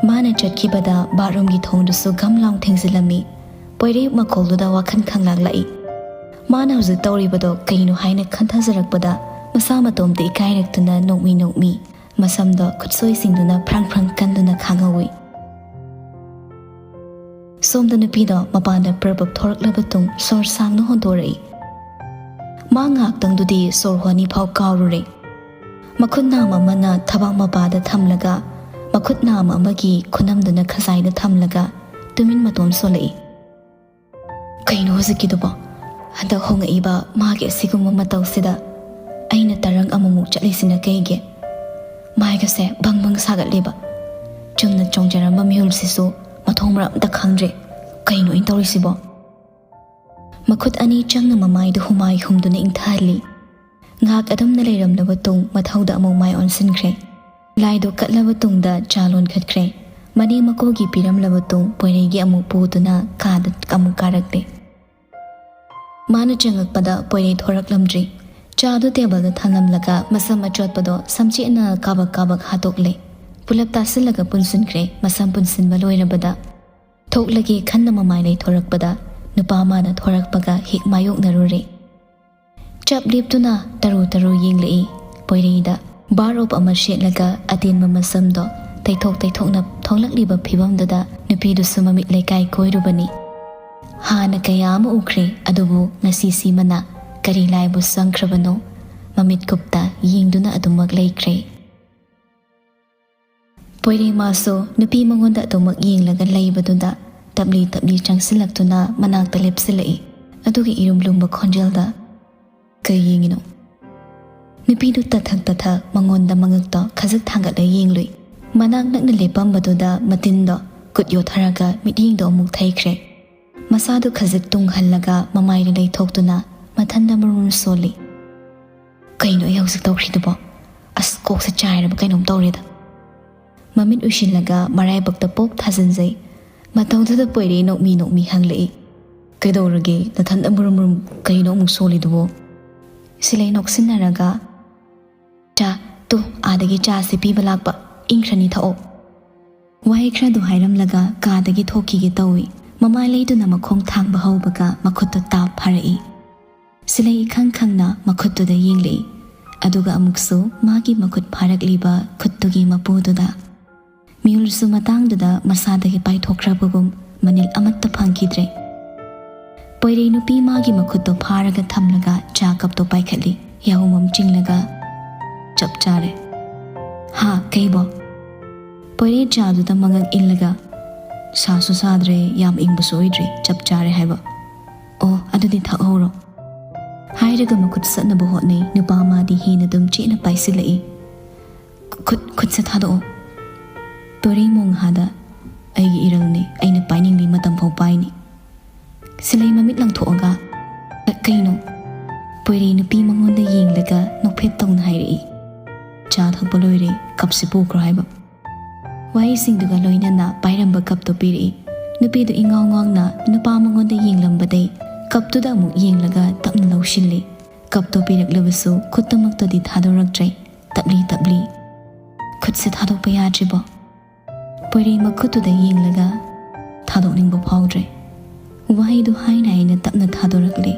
ꯃꯥꯅ ꯆꯠꯈꯤꯕꯗ ꯕꯥꯠꯔꯨꯝꯒꯤ ꯊꯣꯡꯗꯨꯁꯨ ꯒꯝ ꯂꯥꯎ ꯊꯤꯡꯖꯤꯜꯂꯝꯃꯤ꯫ ꯄꯣꯏꯔꯩ ꯃꯈꯣꯜꯗꯨꯗ ꯋꯥꯈꯜ ꯈꯪꯂꯥꯛ ꯂꯥꯛꯏ꯫ ꯃꯥꯅ ꯍꯧꯖꯤꯛ ꯇꯧꯔꯤꯕꯗꯣ ꯀꯩꯅꯣ ꯍꯥꯏꯅ ꯈꯟꯊꯖꯔꯛꯄꯗ ꯃꯁꯥ ꯃꯇꯣꯝꯇ ꯏꯀꯥꯏꯔꯛꯇꯨꯅ ꯅꯣꯛꯃꯤ ꯅꯣꯛꯃꯤ ꯃꯁꯝꯗꯣ ꯈꯨꯠꯁꯣꯏꯁꯤꯡꯗꯨꯅ ꯐ꯭ꯔꯪ ꯐ꯭ꯔꯪ ꯀꯟꯗꯨꯅ ꯈꯥꯡꯍꯧꯏ꯫ ꯁꯣꯝꯗ ꯅꯨꯄꯤꯗꯣ ꯃꯄꯥꯟꯗ ꯄ꯭ꯔꯞ ꯄ꯭ꯔꯞ ꯊꯣꯔꯛꯂꯕ ꯇꯨꯡ ꯁꯣꯔ ꯁꯥꯡꯅ ꯍꯣꯟꯗꯣꯔꯛꯏ꯫ ꯃꯥ ꯉꯥꯏꯍꯥꯛꯇꯪꯗꯨꯗꯤ ꯁꯣꯔ ꯍꯣꯟꯅꯤ ꯐꯥꯎ ꯀꯥꯎꯔꯨꯔꯦ꯫ ꯃꯈꯨꯠ ꯅꯥꯝ ꯑꯃꯅ ꯊꯕꯥꯛ ꯃꯄꯥꯗ ꯊꯝꯂꯒ, ꯃꯈꯨꯠ ꯅꯥꯝ ꯑꯃꯒꯤ ꯈꯨꯅꯝꯗꯨꯅ ꯈꯖꯥꯏꯗ ꯊꯝꯂꯒ ꯇꯨꯃꯤꯟ ꯃꯇꯣꯝ ꯁꯣꯜꯂꯛꯏ꯫ "ꯀꯩꯅꯣ ꯍꯧꯖꯤꯛꯀꯤꯗꯨꯕꯣ? ꯍꯟꯗꯛ ꯍꯣꯡꯉꯛꯏꯕ ꯃꯥꯒꯤ ꯑꯁꯤꯒꯨꯝꯕ ꯃꯇꯧꯁꯤꯗ ꯑꯩꯅ ꯇꯔꯪ ꯑꯃꯨꯛꯃꯨꯛ ꯆꯠꯂꯤꯁꯤꯅ ꯀꯩꯒꯤ? ꯃꯥꯏꯒꯁꯦ ꯕꯪ ꯕꯪ ꯁꯥꯒꯠꯂꯤꯕ꯫ ꯆꯨꯝꯅ ꯆꯣꯡꯖꯔꯝꯕ ꯃꯤꯍꯨꯜꯁꯤꯁꯨ ꯃꯊꯣꯡ ꯃꯔꯝ ꯑꯝꯇ ꯈꯪꯗ꯭ꯔꯦ꯫ ꯀꯩꯅꯣ ꯑꯩꯅ ꯇꯧꯔꯤꯁꯤꯕꯣ?" ꯃꯈꯨꯠ ꯑꯅꯤ ꯆꯪꯅ ꯃꯃꯥꯏꯗꯨ ꯍꯨꯃꯥꯏ ꯍꯨꯝꯗꯨꯅ ꯏꯪꯊꯍꯜꯂꯤ꯫ ꯉꯥꯏꯍꯥꯛ ꯑꯗꯨꯝꯅ ꯂꯩꯔꯝꯂꯕ ꯇꯨꯡ ꯃꯊꯧꯗ ꯑꯃꯨꯛ ꯃꯥꯏ ꯑꯣꯟꯁꯤꯟꯈ꯭ꯔꯦ꯫ ꯂꯥꯏꯗꯨ ꯀꯠꯂꯕ ꯇꯨꯡꯗ ꯆꯥ ꯂꯣꯟꯈꯠꯈ꯭ꯔꯦ꯫ ꯃꯅꯦꯝ ꯃꯀꯨꯒꯤ ꯄꯤꯔꯝꯂꯕ ꯇꯨꯡ ꯄꯣꯏꯔꯩꯒꯤ ꯑꯃꯨꯛ ꯄꯨꯗꯨꯅ ꯀꯥꯗ ꯑꯃꯨꯛ ꯀꯥꯔꯛꯂꯦ꯫ ꯃꯥꯅ ꯆꯪꯉꯛꯄꯗ ꯄꯣꯏꯔꯩ ꯊꯣꯔꯛꯂꯝꯗ꯭ꯔꯤ꯫ ꯆꯥꯗꯨ ꯇꯦꯕꯜꯗ ꯊꯥꯡꯂꯝꯂꯒ ꯃꯁꯝ ꯑꯆꯣꯠꯄꯗꯣ ꯁꯝꯆꯦꯠꯅ ꯀꯥꯕꯛ ꯀꯥꯕꯛ ꯍꯥꯠꯇꯣꯛꯂꯦ꯫ ꯄꯨꯂꯞ ꯇꯥꯁꯤꯜꯂꯒ ꯄꯨꯟꯁꯤꯟꯈ꯭ꯔꯦ꯫ ꯃꯁꯝ ꯄꯨꯟꯁꯤꯟꯕ ꯂꯣꯏꯔꯕꯗ ꯊꯣꯛꯂꯒꯦ ꯈꯟꯅ ꯃꯃꯥꯏ ꯂꯩꯊꯣꯔꯛꯄꯗ ꯅꯨꯄꯥ ꯑꯃꯅ ꯊꯣꯔꯛꯄꯒ ꯍꯦꯛ ꯃꯥꯌꯣꯛꯅꯔꯨꯔꯦ꯫ ꯆꯞ ꯂꯦꯞꯇꯨꯅ ꯇꯔꯨ ꯇꯔꯨ ꯌꯦꯡꯂꯛꯏ꯫ ꯄꯣꯏꯔꯩꯗ ꯕꯥꯔ ꯑꯣꯞ ꯑꯃ ꯁꯦꯠꯂꯒ ꯑꯇꯦꯟꯕ ꯃꯁꯝꯗꯣ ꯇꯩꯊꯣꯛ ꯇꯩꯊꯣꯛꯅ ꯊꯣꯛꯂꯛꯂꯤꯕ ꯐꯤꯕꯝꯗꯨꯗ ꯅꯨꯄꯤꯗꯨꯁꯨ ꯃꯃꯤꯠ ꯂꯩꯀꯥꯏ ꯀꯣꯏꯔꯨꯕꯅꯤ꯫ ꯍꯥꯟꯅ ꯀꯌꯥ ꯑꯃ ꯎꯈ꯭ꯔꯦ, ꯑꯗꯨꯕꯨ ꯉꯁꯤ ꯁꯤꯃꯅ ꯀꯔꯤ ꯂꯥꯏꯕꯨ ꯆꯪꯈ꯭ꯔꯕꯅꯣ? ꯃꯃꯤꯠ ꯀꯨꯞꯇ ꯌꯦꯡꯗꯨꯅ ꯑꯗꯨꯃꯛ ꯂꯩꯈ꯭ꯔꯦ꯫ ꯄꯣꯏꯔꯩꯃꯥꯁꯨ ꯅꯨꯄꯤ ꯃꯉꯣꯟꯗ ꯑꯗꯨꯃꯛ ꯌꯦꯡꯂꯒ ꯂꯩꯕꯗꯨꯗ ꯇꯞꯂꯤ ꯇꯞꯂꯤ ꯆꯪꯁꯤꯜꯂꯛꯇꯨꯅ ꯃꯅꯥꯛꯇ ꯂꯦꯞꯁꯤꯜꯂꯛꯏ꯫ ꯑꯗꯨꯒ ꯏꯔꯨꯝ ꯂꯨꯝꯕ ꯈꯣꯟꯖꯦꯜꯗ, "ꯀꯩ ꯌꯦꯡꯉꯤꯅꯣ?" ꯅꯨꯄꯤꯗꯨ ꯇꯊꯛ ꯇꯊꯛ ꯃꯉꯣꯟꯗ ꯃꯉꯛꯇꯣ ꯈꯖꯤꯛ ꯊꯥꯡꯒꯠꯂ ꯌꯦꯡꯂꯨꯏ꯫ ꯃꯅꯥꯛ ꯅꯛꯅ ꯂꯦꯞꯄꯝꯕꯗꯨꯗ ꯃꯇꯤꯟꯗꯣ ꯀꯨꯠ ꯌꯣꯠꯊꯔꯒ ꯃꯤꯠꯌꯦꯡꯗꯣ ꯑꯃꯨꯛ ꯊꯩꯈ꯭ꯔꯦ꯫ ꯃꯁꯥꯗꯨ ꯈꯖꯤꯛ ꯇꯨꯡꯍꯜꯂꯒ ꯃꯃꯥꯏꯗ ꯂꯩꯊꯣꯛꯇꯨꯅ ꯃꯊꯟꯗ ꯃꯔꯨꯝ ꯁꯣꯜꯂꯤ꯫ "ꯀꯩꯅꯣ ꯑꯩ ꯍꯧꯖꯤꯛ ꯇꯧꯈ꯭ꯔꯤꯗꯨꯕꯣ? ꯑꯁ, ꯀꯣꯛꯁꯦ ꯆꯥꯏꯔꯕ ꯀꯩꯅꯣꯝ ꯇꯧꯔꯦꯗ꯫" ꯃꯃꯤꯠ ꯎꯏꯁꯤꯜꯂꯒ ꯃꯔꯥꯏꯕꯛꯇ ꯄꯣꯛ ꯊꯥꯖꯤꯟꯖꯩ꯫ ꯃꯇꯧꯗꯨꯗ ꯄꯣꯏꯔꯩ ꯅꯣꯛꯃꯤ ꯅꯣꯛꯃꯤ ꯍꯪꯂꯛꯏ, "ꯀꯩꯗꯧꯔꯒꯦ? ꯅꯊꯟꯗ ꯃꯨꯔꯨꯝ ꯃꯨꯔꯨꯝ ꯀꯩꯅꯣ ꯑꯃꯨꯛ ꯁꯣꯜꯂꯤꯗꯨꯕꯣ?" ꯁꯤꯂꯩ ꯅꯣꯛꯁꯤꯟꯅꯔꯒ, "ꯆꯥ, ꯇꯨ, ꯑꯥꯗꯒꯤ ꯆꯥꯁꯦ ꯄꯤꯕ ꯂꯥꯛꯄ, ꯏꯪꯈ꯭ꯔꯅꯤ, ꯊꯛꯑꯣ꯫" ꯋꯥꯍꯩ ꯈꯔꯗꯨ ꯍꯥꯏꯔꯝꯂꯒ ꯀꯥꯗꯒꯤ ꯊꯣꯛꯈꯤꯒꯦ ꯇꯧꯏ꯫ ꯃꯃꯥꯏ ꯂꯩꯗꯨꯅ ꯃꯈꯣꯡ ꯊꯥꯡꯕ ꯍꯧꯕꯒ ꯃꯈꯨꯠꯇꯨ ꯇꯥꯞ ꯐꯥꯔꯛꯏ꯫ ꯁꯤꯂꯩ ꯏꯈꯪ ꯈꯪꯅ ꯃꯈꯨꯠꯇꯨꯗ ꯌꯦꯡꯂꯛꯏ꯫ ꯑꯗꯨꯒ ꯑꯃꯨꯛꯁꯨ ꯃꯥꯒꯤ ꯃꯈꯨꯠ ꯐꯥꯔꯛꯂꯤꯕ ꯈꯨꯠꯇꯨꯒꯤ ꯃꯄꯨꯗꯨꯗ꯫ ꯃꯤꯍꯨꯜꯁꯨ ꯃꯇꯥꯡꯗꯨꯗ ꯃꯁꯥꯗꯒꯤ ꯄꯥꯏꯊꯣꯛꯈ꯭ꯔꯕꯒꯨꯝ ꯃꯅꯤꯜ ꯑꯃꯠꯇ ꯐꯪꯈꯤꯗ꯭ꯔꯦ꯫ ꯄꯣꯏꯔꯩ ꯅꯨꯄꯤ ꯃꯥꯒꯤ ꯃꯈꯨꯠꯇꯣ ꯐꯥꯔꯒ ꯊꯝꯂꯒ ꯆꯥ ꯀꯞꯇꯣ ꯄꯥꯏꯈꯠꯂꯤ꯫ ꯌꯥꯍꯧꯃꯝ ꯆꯤꯡꯂꯒ, "ꯆꯞ ꯆꯥꯔꯦ꯫" "ꯍꯥ, ꯀꯩꯕꯣ?" ꯄꯣꯏꯔꯩ ꯆꯥꯗꯨꯗ ꯃꯉꯛ ꯏꯜꯂꯒ, "ꯁꯥꯁꯨ ꯁꯥꯗ꯭ꯔꯦ, ꯌꯥꯝ ꯏꯪꯕꯁꯨ ꯑꯣꯏꯗ꯭ꯔꯤ, ꯆꯞ ꯆꯥꯔꯦ ꯍꯥꯏꯕ꯫ ꯑꯣ, ꯑꯗꯨꯗꯤ ꯊꯛꯍꯧꯔꯣ꯫" ꯍꯥꯏꯔꯒ ꯃꯈꯨꯠ ꯁꯠꯅꯕ ꯍꯣꯠꯅꯩ꯫ ꯅꯨꯄꯥ ꯃꯥꯗꯤ ꯍꯦꯟꯅ ꯑꯗꯨꯝ ꯆꯦꯠꯅ ꯄꯥꯏꯁꯤꯜꯂꯛꯏ꯫ "ꯈꯨꯠ, ꯈꯨꯠꯁꯦ ꯊꯥꯗꯣꯛꯑꯣ꯫" ꯄꯣꯏꯔꯩ ꯃꯣꯡꯍꯥꯗ, "ꯑꯩꯒꯤ ꯏꯔꯜꯅꯤ, ꯑꯩꯅ ꯄꯥꯏꯅꯤꯡꯂꯤ ꯃꯇꯝ ꯐꯥꯎ ꯄꯥꯏꯅꯤ꯫" ꯁꯤꯂꯩ ꯃꯃꯤꯠ ꯂꯪꯊꯣꯛꯑꯒ, "ꯀ-, ꯀꯩꯅꯣ?" ꯄꯣꯏꯔꯩ ꯅꯨꯄꯤ ꯃꯉꯣꯟꯗ ꯌꯦꯡꯂꯒ ꯅꯣꯛꯐꯦꯠ ꯇꯧꯅ ꯍꯥꯏꯔꯛꯏ꯫ "ꯆꯥ ꯊꯛꯄ ꯂꯣꯏꯔꯦ, ꯀꯞꯁꯦ ꯄꯨꯈ꯭ꯔꯣ ꯍꯥꯏꯕ꯫" ꯋꯥꯍꯩꯁꯤꯡꯗꯨꯒ ꯂꯣꯏꯅꯅ ꯄꯥꯏꯔꯝꯕ ꯀꯞꯇꯣ ꯄꯤꯔꯛꯏ꯫ ꯅꯨꯄꯤꯗꯨ ꯏꯉꯥꯎ ꯉꯥꯎꯅ ꯅꯨꯄꯥ ꯃꯉꯣꯟꯗ ꯌꯦꯡꯂꯝꯕꯗꯩ ꯀꯞꯇꯨꯗ ꯑꯃꯨꯛ ꯌꯦꯡꯂꯒ ꯇꯞꯅ ꯂꯧꯁꯤꯜꯂꯤ꯫ ꯀꯞꯇꯣ ꯄꯤꯔꯛꯂꯕꯁꯨ ꯈꯨꯠꯇꯃꯛꯇꯗꯤ ꯊꯥꯗꯣꯔꯛꯇ꯭ꯔꯦ꯫ ꯇꯞꯂꯤ ꯇꯞꯂꯤ, "ꯈꯨꯠꯁꯦ ꯊꯥꯗꯣꯛꯄ ꯌꯥꯗ꯭ꯔꯤꯕꯣ?" ꯄꯣꯏꯔꯩ ꯃꯈꯨꯠꯇꯨꯗ ꯌꯦꯡꯂꯒ, "ꯊꯥꯗꯣꯛꯅꯤꯡꯕ ꯐꯥꯎꯗ꯭ꯔꯦ꯫" ꯋꯥꯍꯩꯗꯨ ꯍꯥꯏꯅ ꯍꯥꯏꯅ ꯇꯞꯅ ꯊꯥꯗꯣꯔꯛꯂꯦ꯫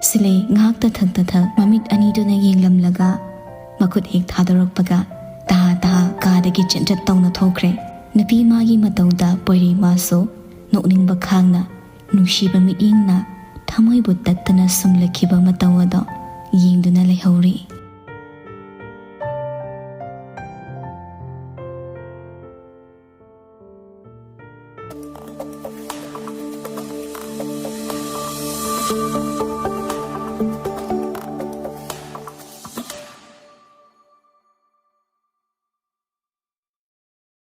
ꯁꯤꯂꯩ ꯉꯥꯏꯍꯥꯛ ꯇꯊꯛ ꯇꯊꯛ ꯃꯃꯤꯠ ꯑꯅꯤꯗꯨꯅ ꯌꯦꯡꯂꯝꯂꯒ ꯃꯈꯨꯠ ꯍꯦꯛ ꯊꯥꯗꯣꯔꯛꯄꯒ ꯇꯍꯥ ꯇꯍꯥ ꯀꯥꯗꯒꯤ ꯆꯦꯟꯆꯠ ꯇꯧꯅ ꯊꯣꯛꯈ꯭ꯔꯦ꯫ ꯅꯨꯄꯤ ꯃꯥꯒꯤ ꯃꯇꯧꯗ ꯄꯣꯏꯔꯩ ꯃꯥꯁꯨ ꯅꯣꯛꯅꯤꯡꯕ ꯈꯥꯡꯅ ꯅꯨꯡꯁꯤꯕ ꯃꯤꯠꯌꯦꯡꯅ ꯊꯃꯣꯏꯕꯨ ꯇꯠꯇꯅ ꯁꯨꯝꯂꯛꯈꯤꯕ ꯃꯇꯧ ꯑꯗꯣ ꯌꯦꯡꯗꯨꯅ ꯂꯩꯍꯧꯔꯤ꯫